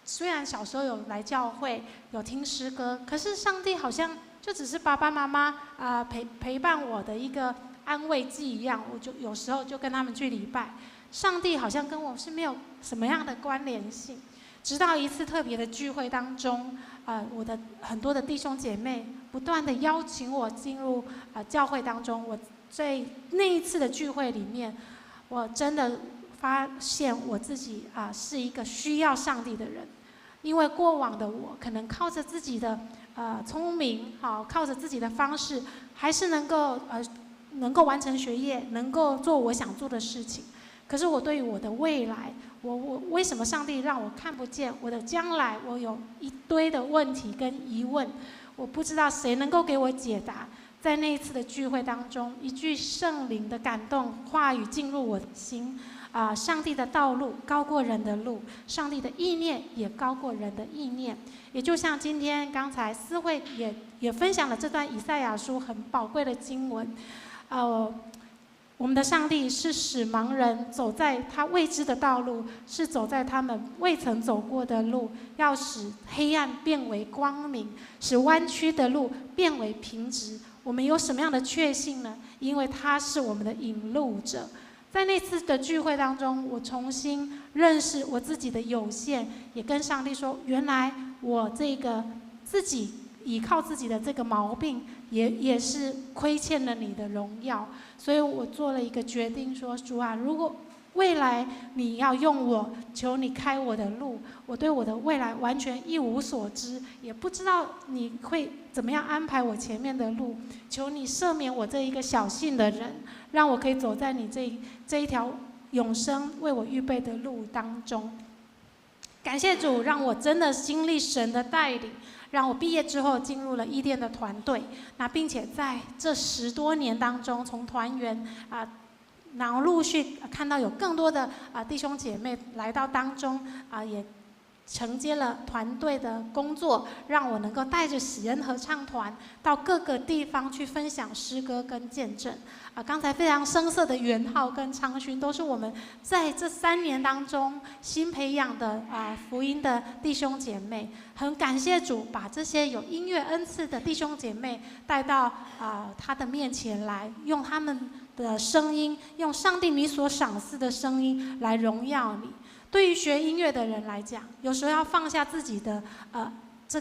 虽然小时候有来教会，有听诗歌，可是上帝好像就只是爸爸妈妈啊陪伴我的一个安慰剂一样，我就有时候就跟他们去礼拜。上帝好像跟我是没有什么样的关联性，直到一次特别的聚会当中，我的很多的弟兄姐妹不断的邀请我进入教会当中。我在那一次的聚会里面，我真的发现我自己啊是一个需要上帝的人，因为过往的我可能靠着自己的聪明，好靠着自己的方式，还是能够完成学业，能够做我想做的事情。可是我对于我的未来，我为什么上帝让我看不见我的将来？我有一堆的问题跟疑问，我不知道谁能够给我解答。在那一次的聚会当中，一句圣灵的感动话语进入我的心，啊，上帝的道路高过人的路，上帝的意念也高过人的意念。也就像今天刚才思慧也分享了这段以赛亚书很宝贵的经文，我们的上帝是使盲人走在他未知的道路，是走在他们未曾走过的路，要使黑暗变为光明，使弯曲的路变为平直。我们有什么样的确信呢？因为他是我们的引路者。在那次的聚会当中，我重新认识我自己的有限，也跟上帝说：原来我这个自己倚靠自己的这个毛病，也是亏欠了你的荣耀。所以我做了一个决定，说主啊，如果未來你要用我，求你開我的路。我對我的未來完全一無所知，也不知道你會怎麼樣安排我前面的路。求你赦免我這一個小信的人，讓我可以走在你這一條永生為我預備的路當中。感謝主，讓我真的經歷神的帶領，讓我畢業之後進入了伊甸的團隊。那並且在這10多年當中，從團員啊，然後陸續看到有更多的弟兄姐妹來到當中啊，也承接了團隊的工作，讓我能夠帶着喜恩合唱團到各個地方去分享詩歌跟見證。啊，剛才非常生澀的元浩跟昌勳，都是我們在這3年當中新培養的福音的弟兄姐妹。很感謝主，把這些有音樂恩賜的弟兄姐妹帶到他的面前來，用他們的聲音，用上帝你所賞賜的聲音來榮耀你。對於學音樂的人來講，有時候要放下自己的這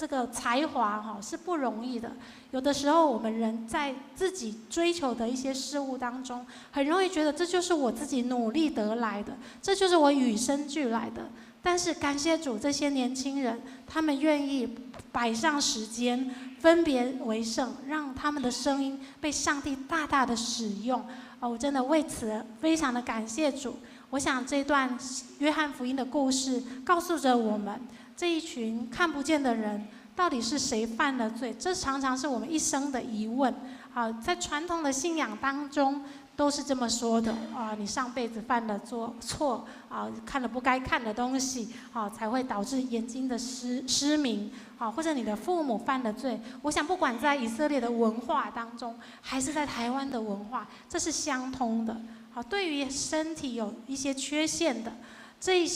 個才華哈是不容易的。有的時候，我們人在自己追求的一些事物當中，很容易覺得這就是我自己努力得來的，這就是我與生俱來的。但是感謝主，這些年輕人他們願意擺上時間，分別為聖，讓他們的聲音被上帝大大的使用。哦，我真的為此非常的感謝主。我想這段約翰福音的故事告訴着我們，這一群看不見的人到底是誰犯了罪？這常常是我們一生的疑問。好，在傳統的信仰當中都是這麼說的啊，你上輩子犯了做錯啊，看了不該看的東西，啊，才會導致眼睛的失明，啊，或者你的父母犯了罪。我想，不管在以色列的文化當中，還是在台灣的文化，這是相通的。好，對於身體有一些缺陷的這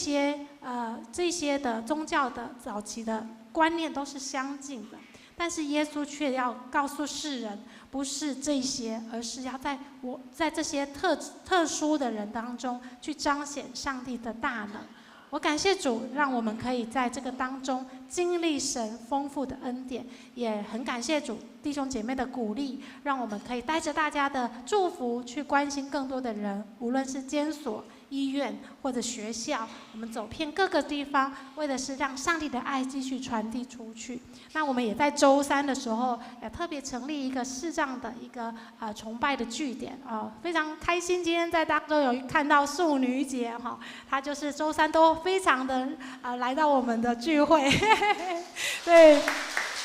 些的宗教的早期的觀念都是相近的，但是耶穌卻要告訴世人，不是這些，而是要在這些特殊的人當中去彰顯上帝的大能。我感謝主，讓我們可以在這個當中經歷神豐富的恩典，也很感謝主弟兄姐妹的鼓勵，讓我們可以帶着大家的祝福去關心更多的人，無論是監所、醫院或者學校，我們走遍各個地方，為的是讓上帝的愛繼續傳遞出去。那我們也在週三的時候，也特別成立一個視障的一個崇拜的據點啊，非常開心今天在當中有看到素女姐哈，她就是週三都非常的來到我們的聚會，對。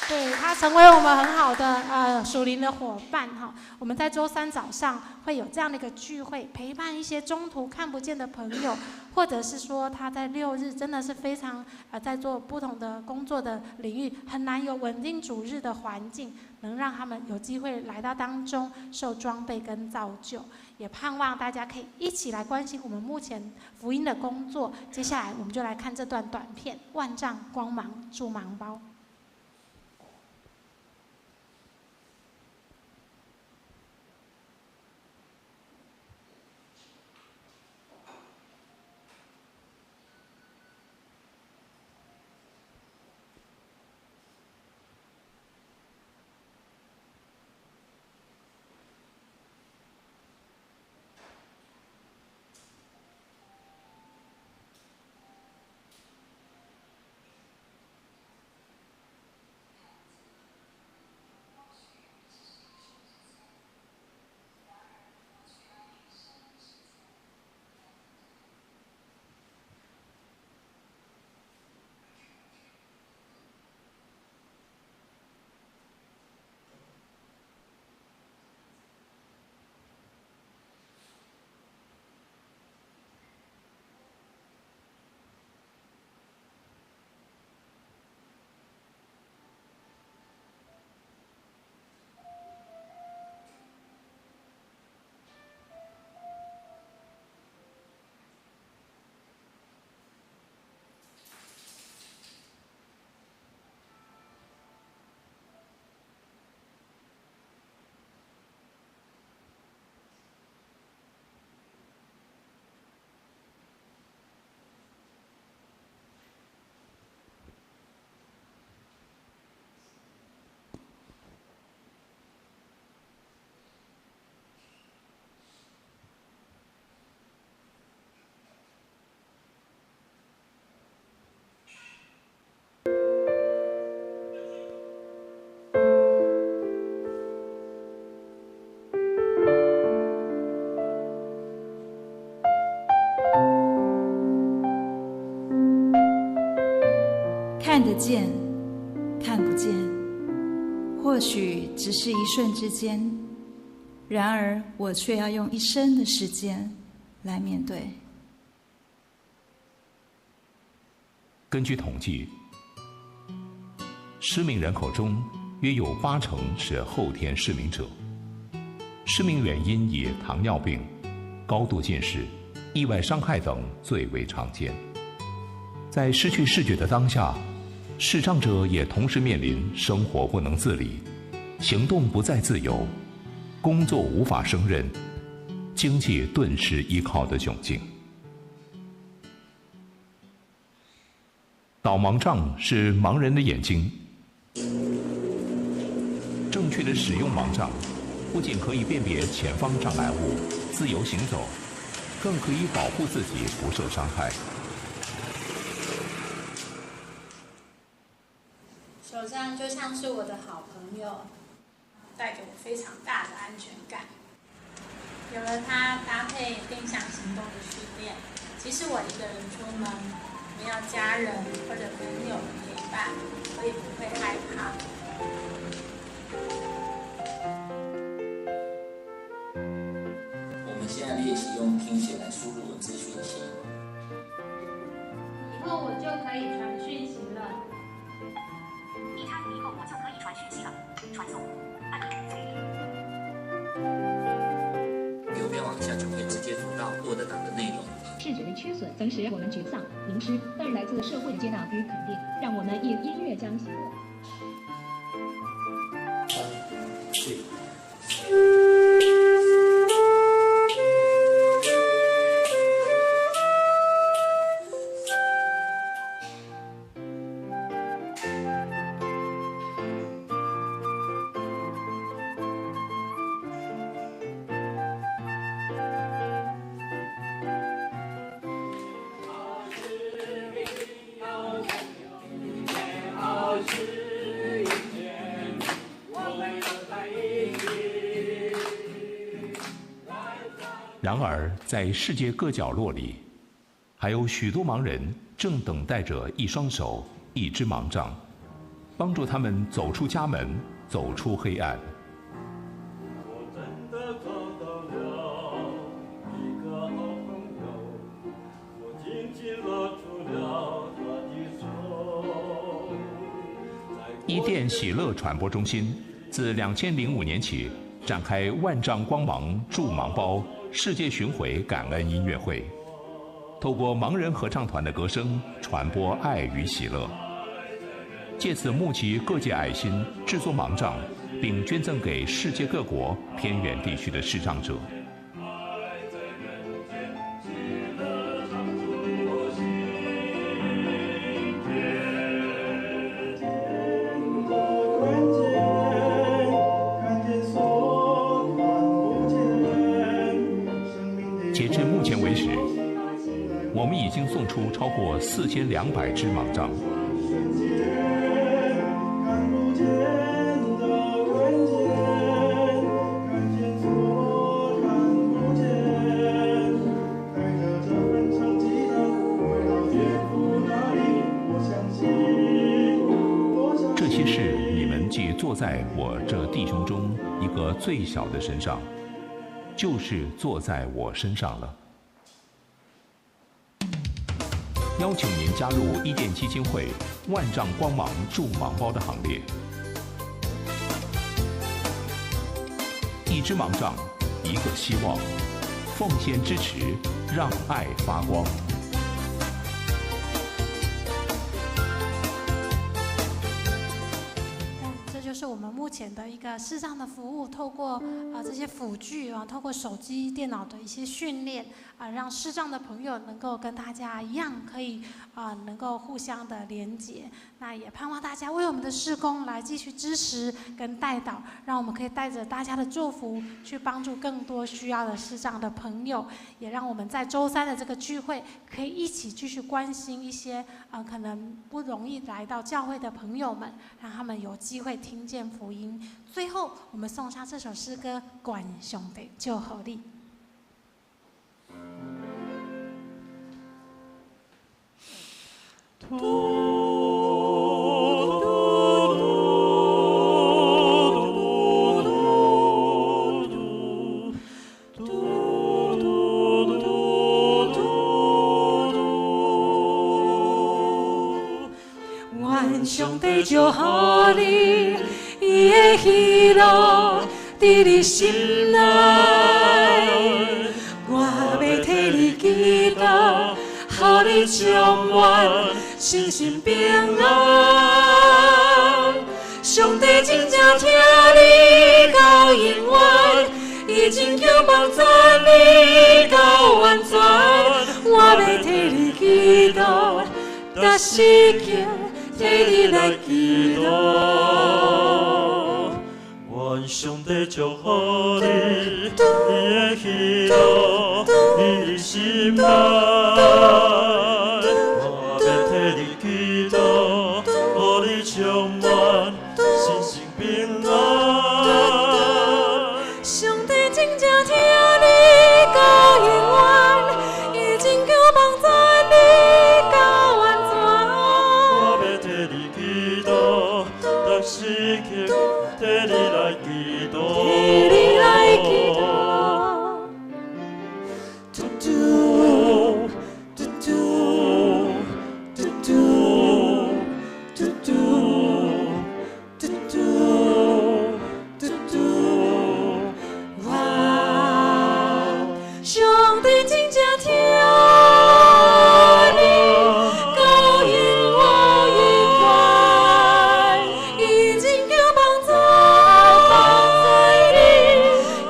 對，他成為我們很好的屬靈的夥伴哈。我們在週三早上會有這樣的一個聚會，陪伴一些中途看不見的朋友，或者是說他在六日真的是非常在做不同的工作的領域，很難有穩定主日的環境，能讓他們有機會來到當中受裝備跟造就。也盼望大家可以一起來關心我們目前福音的工作。接下來我們就來看這段短片《萬丈光芒助盲胞》。看得见，看不见，或许只是一瞬之间，然而我却要用一生的时间来面对。根据统计，失明人口中约有80%是后天失明者。失明原因以糖尿病、高度近视、意外伤害等最为常见。在失去视觉的当下，视障者也同时面临生活不能自理、行动不再自由、工作无法胜任、经济顿时依靠的窘境。导盲杖是盲人的眼睛。正确的使用盲杖，不仅可以辨别前方障碍物，自由行走，更可以保护自己不受伤害。手杖就像是我的好朋友，带给我非常大的安全感。有了它，搭配定向行动的训练，即使我一个人出门，没有家人或者朋友的陪伴，我也不会害怕。我们现在练习用听写来输入文字讯息。以后我就可以传讯息了。你看，以后我就可以传讯息了。传送，按钮。右边往下就可以直接读到 Word 档的内容。视觉的缺损曾使我们沮丧、淋湿，但来自社会的接纳与肯定，让我们以音乐将喜乐。 3、4。然而，在世界各角落里，还有许多盲人正等待着一双手、一只盲杖，帮助他们走出家门，走出黑暗。我真的找到了一个好朋友，我紧紧拉住了他的手。伊甸喜乐传播中心自2005年起展开万丈光芒助盲包世界巡回感恩音乐会，透过盲人合唱团的歌声传播爱与喜乐，借此募集各界爱心，制作盲杖，并捐赠给世界各国偏远地区的视障者。截至目前为止，我们已经送出超过4200只盲杖。这些事你们既坐在我这弟兄中一个最小的身上，就是坐在我身上了。邀请您加入伊甸基金会万丈光芒助盲包的行列。一只盲杖，一个希望，奉献支持，让爱发光。这就是我们目前的一个视障的服务，透过这些辅具啊，透过手机、电脑的一些训练啊，让视障的朋友能够跟大家一样，可以能够互相的连结。那也盼望大家为我们的事工来继续支持跟带导，让我们可以带着大家的祝福去帮助更多需要的视障的朋友，也让我们在周三的这个聚会可以一起继续关心一些可能不容易来到教会的朋友们，让他们有机会听见福音。最后，我们送上这首诗歌《愿上帝祝福你》。土。帝祝福你，伊的喜乐伫你心内。我欲替你祈祷，予你充满信心平安。上帝真正疼你到永远，伊真叫帮助你到完全。我欲替你祈祷，逐时刻替你来祈祷。愿上帝祝福你，伊的喜乐伫你心内。我欲替你祈祷，予你充满信心平安。上帝真正疼你到永远，伊真叫帮助你到完全。我欲替你祈祷，逐时刻替你来祈祷。替你来祈祷。嘟嘟嘟嘟嘟嘟嘟嘟嘟嘟嘟嘟。哇！上帝真正疼你到永远，伊真叫帮助你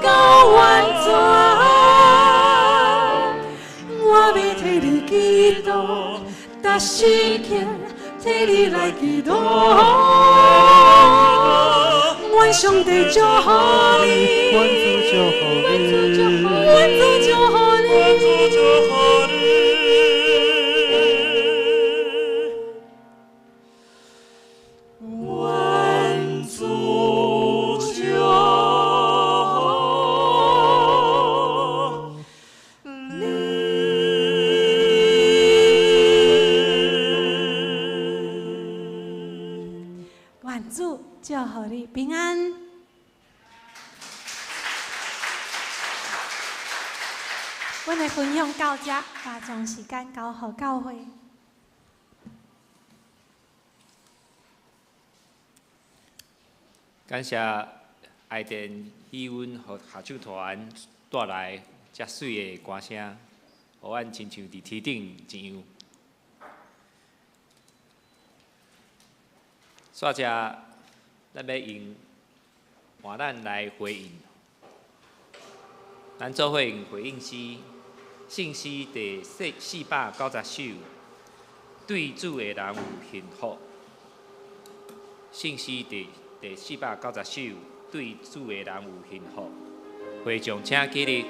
到完全。我欲替你祈祷，逐时刻替你来祈祷。愿上帝祝福你，愿主祝福你，愿主祝福你，愿主祝福你。愿主祝福你。愿主祝福你平安。阮的分享到这，把将时间交予教会。感谢爱电喜温和合唱团带来遮媠的歌声，予阮亲像伫天顶一样。煞者，咱欲用换咱来回应，咱做伙用回应诗，圣诗第490首，对主的人有幸福。圣诗第490首，对主的人有幸福。会众请起立。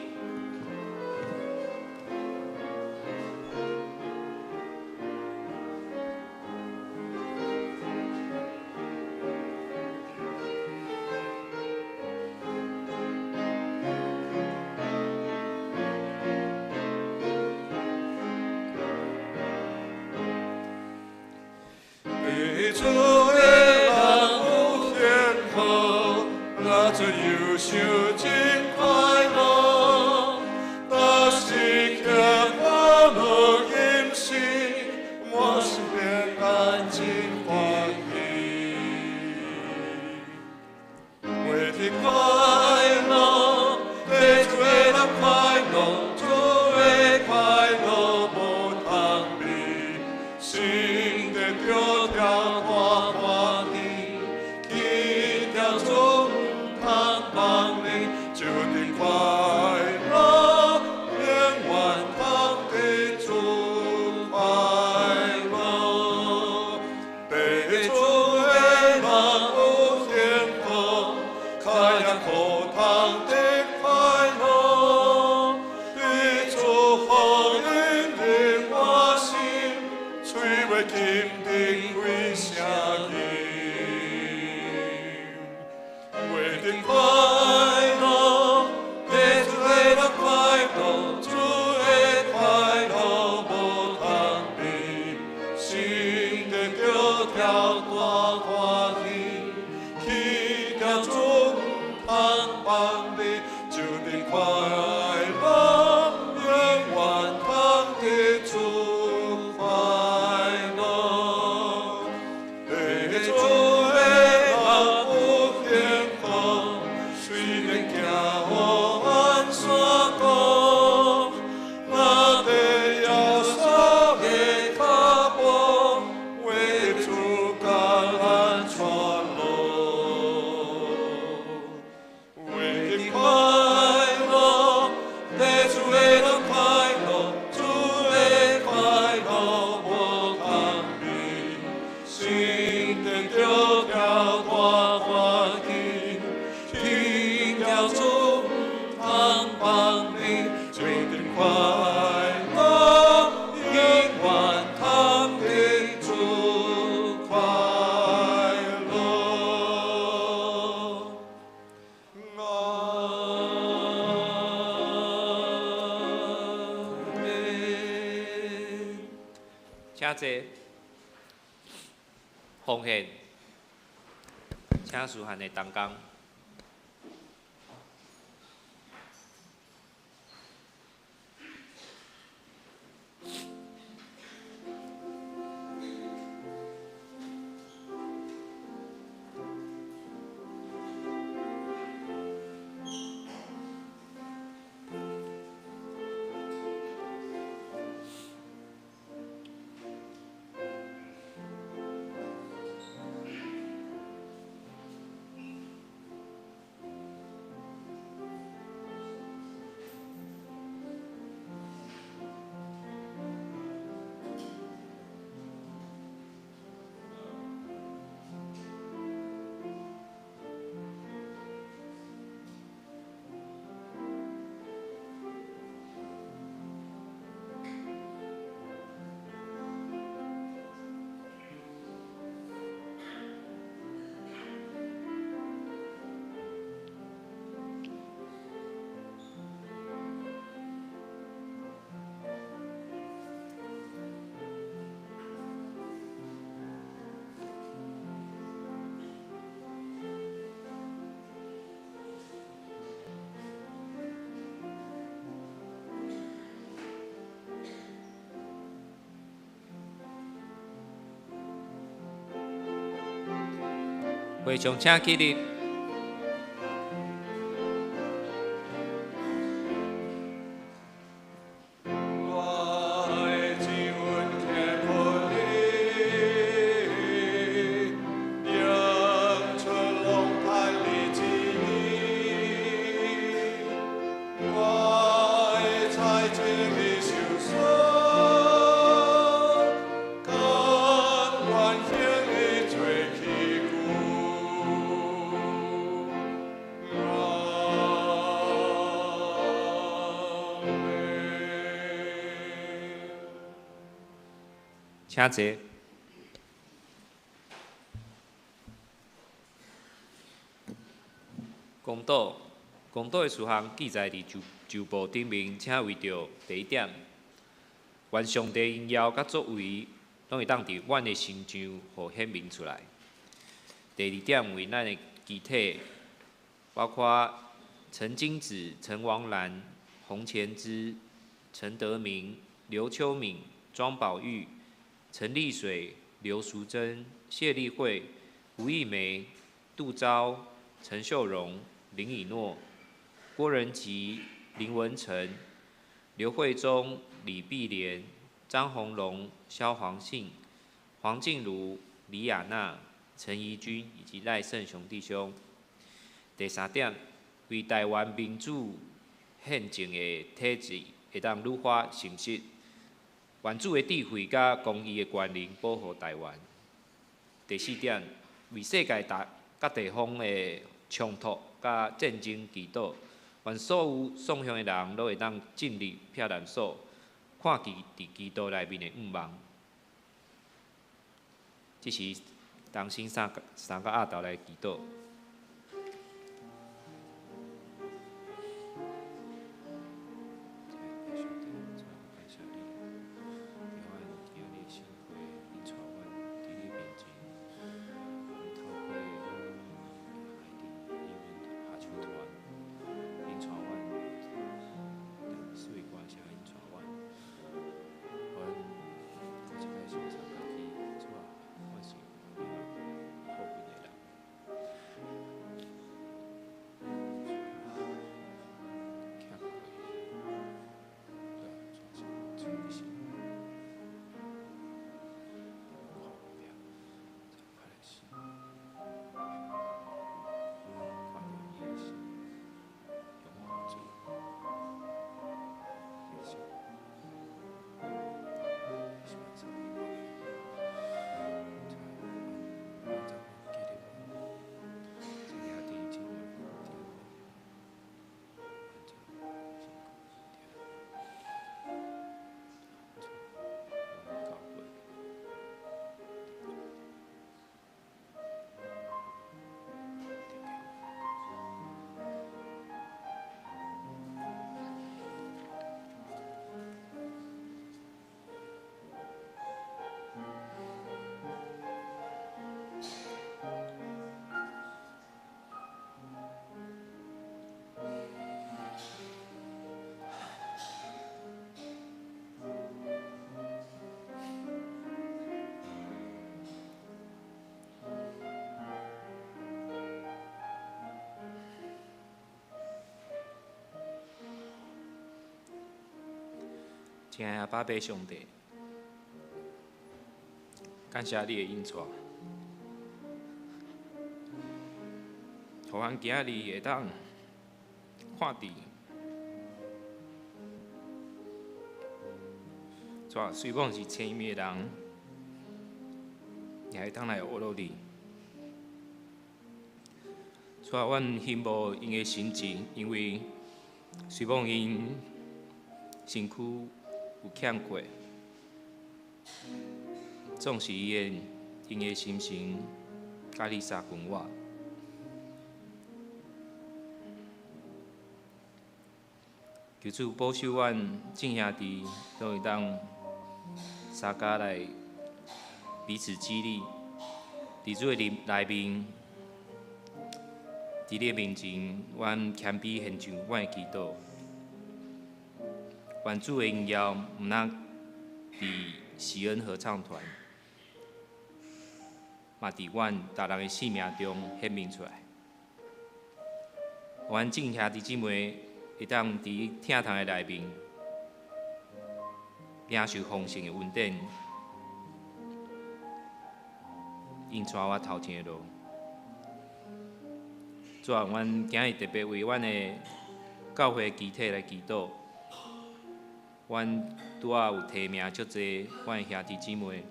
对主的人有幸福，若做忧愁真快乐，若时刻我无饮食，我心平安真欢喜。为的快乐，对主的人快乐，主的快乐无通比，心地着跳看欢喜，去跳主毋通放你，光明，就定快乐，永远通伫主快乐。阿们。请坐。奉献，请书汉的同工。会场请起立。我的指纹刻予你，认出龙潭的旨意。我的财情的受损，甘愿兴你做器具。阿们。请坐。公道，公道的事项记载伫旧簿顶面，请为著第一点，愿上帝荣耀佮作为，拢会当伫阮的身上予显明出来。第二点，为咱的肢体，包括陈金子、陈王兰、洪前之、陈德明、刘秋敏、庄宝玉、陈丽水、刘淑珍、谢丽慧、吴义梅、杜昭、陈秀荣、林以诺、郭仁吉、林文成、刘慧忠、李碧莲、张宏龙、萧黄信、黄静茹、李亚娜、陈怡君以及赖胜雄弟兄。第三点，为台湾民主宪政的体制会当愈发成熟，愿主的智慧佮公义的权能保护台湾。第四点，为世界各地方的冲突佮战争祈祷，愿所有信向的人拢会当进入避难所，看见伫基督内面的愿望。这时，同心三个阿头来祈祷。親愛的阿爸父上帝，感謝你的引帶，予阮今仔日會當看佇，主啊，雖罔是青面的人，也會當來學落你。主啊，阮羨慕𪜶的神蹟，因為雖罔𪜶身軀有欠缺，總是伊的𪜶的心神佮你相共我。求主保守阮眾兄弟，都會當相佮來彼此激勵，佇主的內面，佇你的面前，阮謙卑獻上阮的祈禱。願主的榮耀，毋但佇喜恩合唱團，嘛佇阮逐人的生命中顯明出來。阮眾兄弟姊妹會當佇疼痛的內面，領受豐盛的恩典，𪜶帶我頭前的路。主啊，阮今日特別為阮的教會肢體來祈禱。阮拄仔有提名足濟，阮的兄弟姊妹，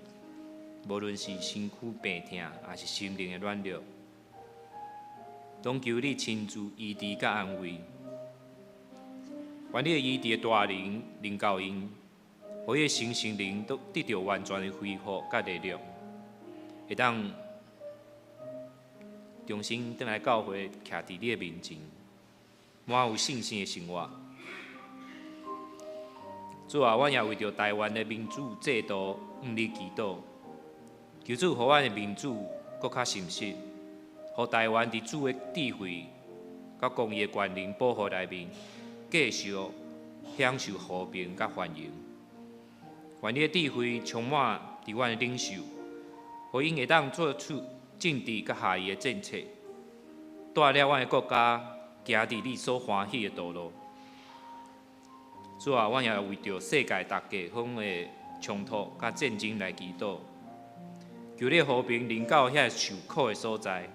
無論是身軀病痛，抑是心靈的軟弱，攏求你親自醫治佮安慰。願你的醫治的大能臨到𪜶，予伊的身心靈都得著完全的恢復佮力量，會當重新轉來教會，徛佇你的面前，滿有信心的生活。主啊，阮也為著台灣的民主制度，向你祈禱，求主予阮的民主閣較誠實，予台灣佇主的智慧佮公義的權能保護內面，繼續享受和平佮繁榮。願你的智慧充滿佇阮的領袖，予𪜶會當做出政治佮效益的政策，帶領阮的國家行佇你所歡喜的道路。主啊，阮也為著世界逐地方的衝突佮戰爭來祈禱，求你和平臨到遐受苦的所在，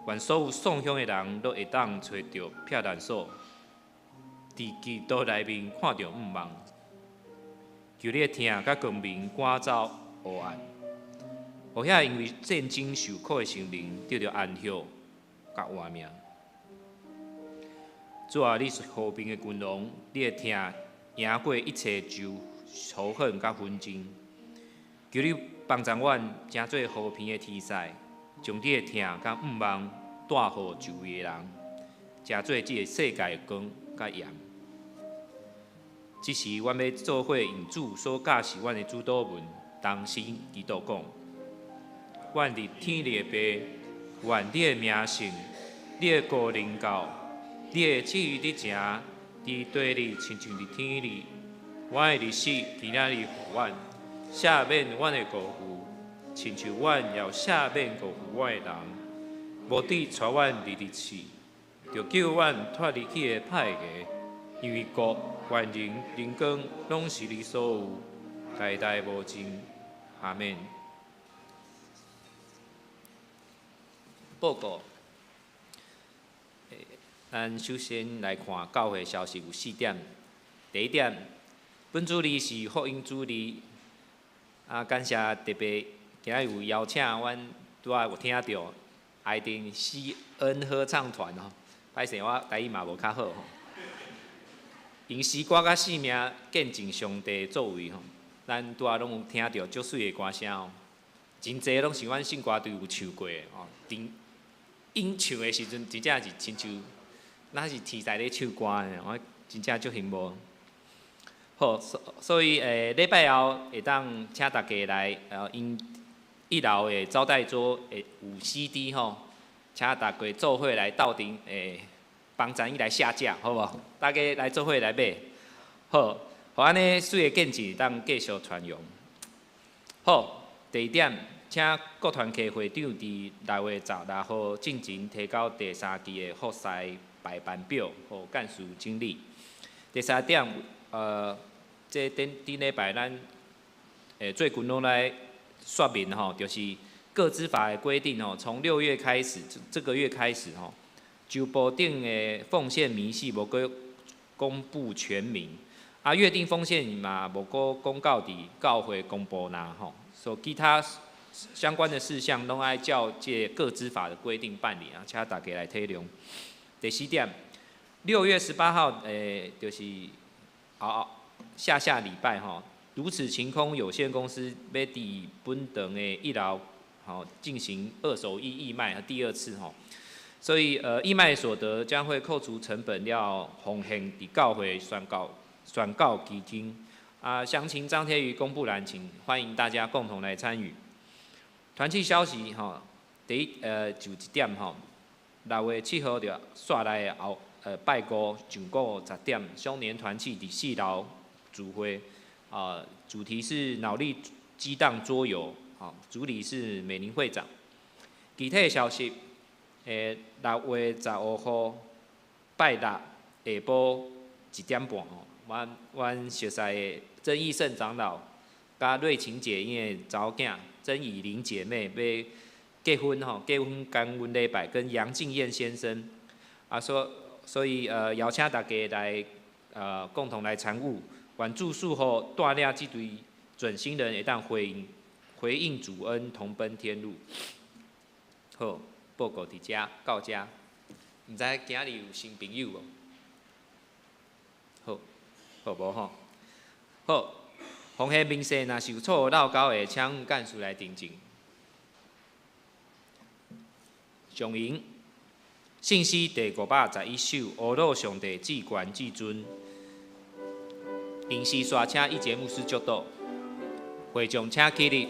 願所有喪鄉的人都會當揣著避難所，佇基督內面看著盼望。求你的疼佮光明趕走黑暗，予遐因為戰爭受苦的心靈得著安息佮活命。主啊，你是和平的君王，你的疼贏過一切仇仇恨佮紛爭。求你幫助阮，成做和平的天使，將你的疼佮盼望帶予周圍的人，成做這個世界的光佮鹽。這時，阮欲做伙用主所教示阮的主禱文，同聲祈禱講：阮佇天裡的父，願你的名聖，你的國臨到。你的旨意佇成，佇地裡親像佇天裡。阮的日子今仔日予阮，赦免阮的過犯，親像阮也赦免過犯阮的人。無得帶阮入去試，著救阮脫離彼个歹个。因為國、權能、榮光，攏是你所有，代代無盡。阿們。報告。咱首先來看教會消息有四點。第一點，本主日是福音主日，啊，感謝特別今仔日有邀請阮拄仔有聽著愛丁西恩合唱團吼，歹勢我台語嘛無較好吼。用詩歌佮生命見證上帝作為吼，咱拄仔攏有聽著足媠的歌聲哦，真濟攏是阮聖歌隊有唱過的吼。𪜶唱的時陣，真正是親像。若是天才咧唱歌呢，我真正足羨慕。好，所以禮拜後會當請大家來，𪜶一樓的招待桌會有 CD 吼，請大家做伙來鬥陣，幫贊伊來下架，好無？大家來做伙來買，好，予按呢媠的見證當繼續傳揚。好，第二點，請各團契會長佇6月16號進前提交第三期的服事排班表，予幹事整理。第三點，这顶顶礼拜咱最近拢来说明吼，就是个资法的规定吼，从6月开始，这个月开始吼，周部顶的奉献明细无阁公布全名，啊，约定奉献嘛无阁公告伫教会公布啦吼，所以其他相关的事项拢爱照这个资法的规定办理啊，请大家来体谅。第四点，6月18号，就是下下礼拜吼，如此晴空有限公司欲伫本堂的一楼，吼进行二手衣义卖第二次吼，所以义卖所得将会扣除成本了，奉献伫教会宣教基金。啊，详情张贴于公布栏，请欢迎大家共同来参与。团契消息吼，第一就一点吼，6月7号就煞来的后拜五上午10点，少年团契伫四楼聚会，啊，主题是脑力激荡桌游，好，主理是美玲会长。具体消息，6月15号拜六下晡1点半吼，阮熟似的曾义胜长老佮瑞琴姐𪜶的查某囝曾以玲姐妹欲结婚吼，结婚感恩礼拜跟杨敬彦先生，啊，所以邀请大家来共同来参与，愿主赐福带领这对准新人会当回应主恩，同奔天路。好，报告伫遮到遮，毋知今日有新朋友无？好，好无吼？好，奉献明细若是有错误漏勾的，请干事来订正。上引圣诗第511首，阿乐上帝至悬至尊。吟诗煞请一节牧师祝祷，会众请起立。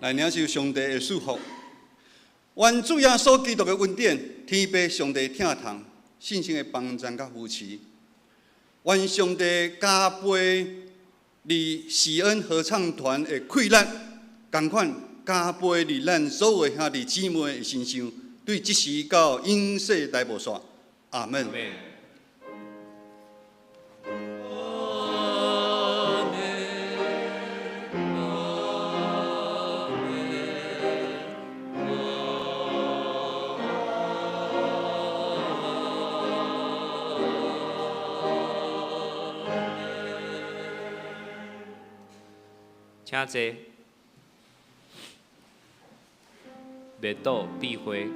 来领受上帝的祝福。愿主耶稣基督的恩典、天父上帝疼痛、圣灵的帮助佮扶持。愿上帝加倍伫喜恩合唱团的气力，仝款加倍伫咱所有兄弟姊妹的身上，对这时到永世代无煞。阿门。请坐。默祷闭会。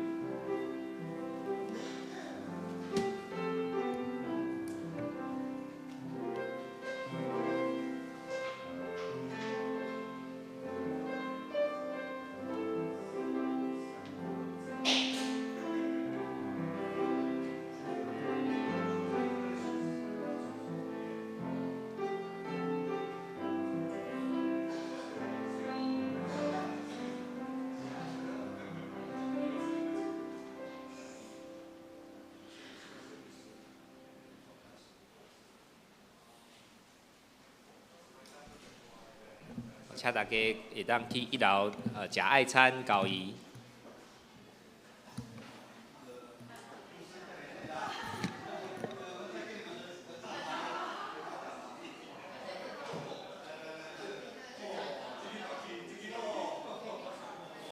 请大家会当去一楼食爱餐交谊。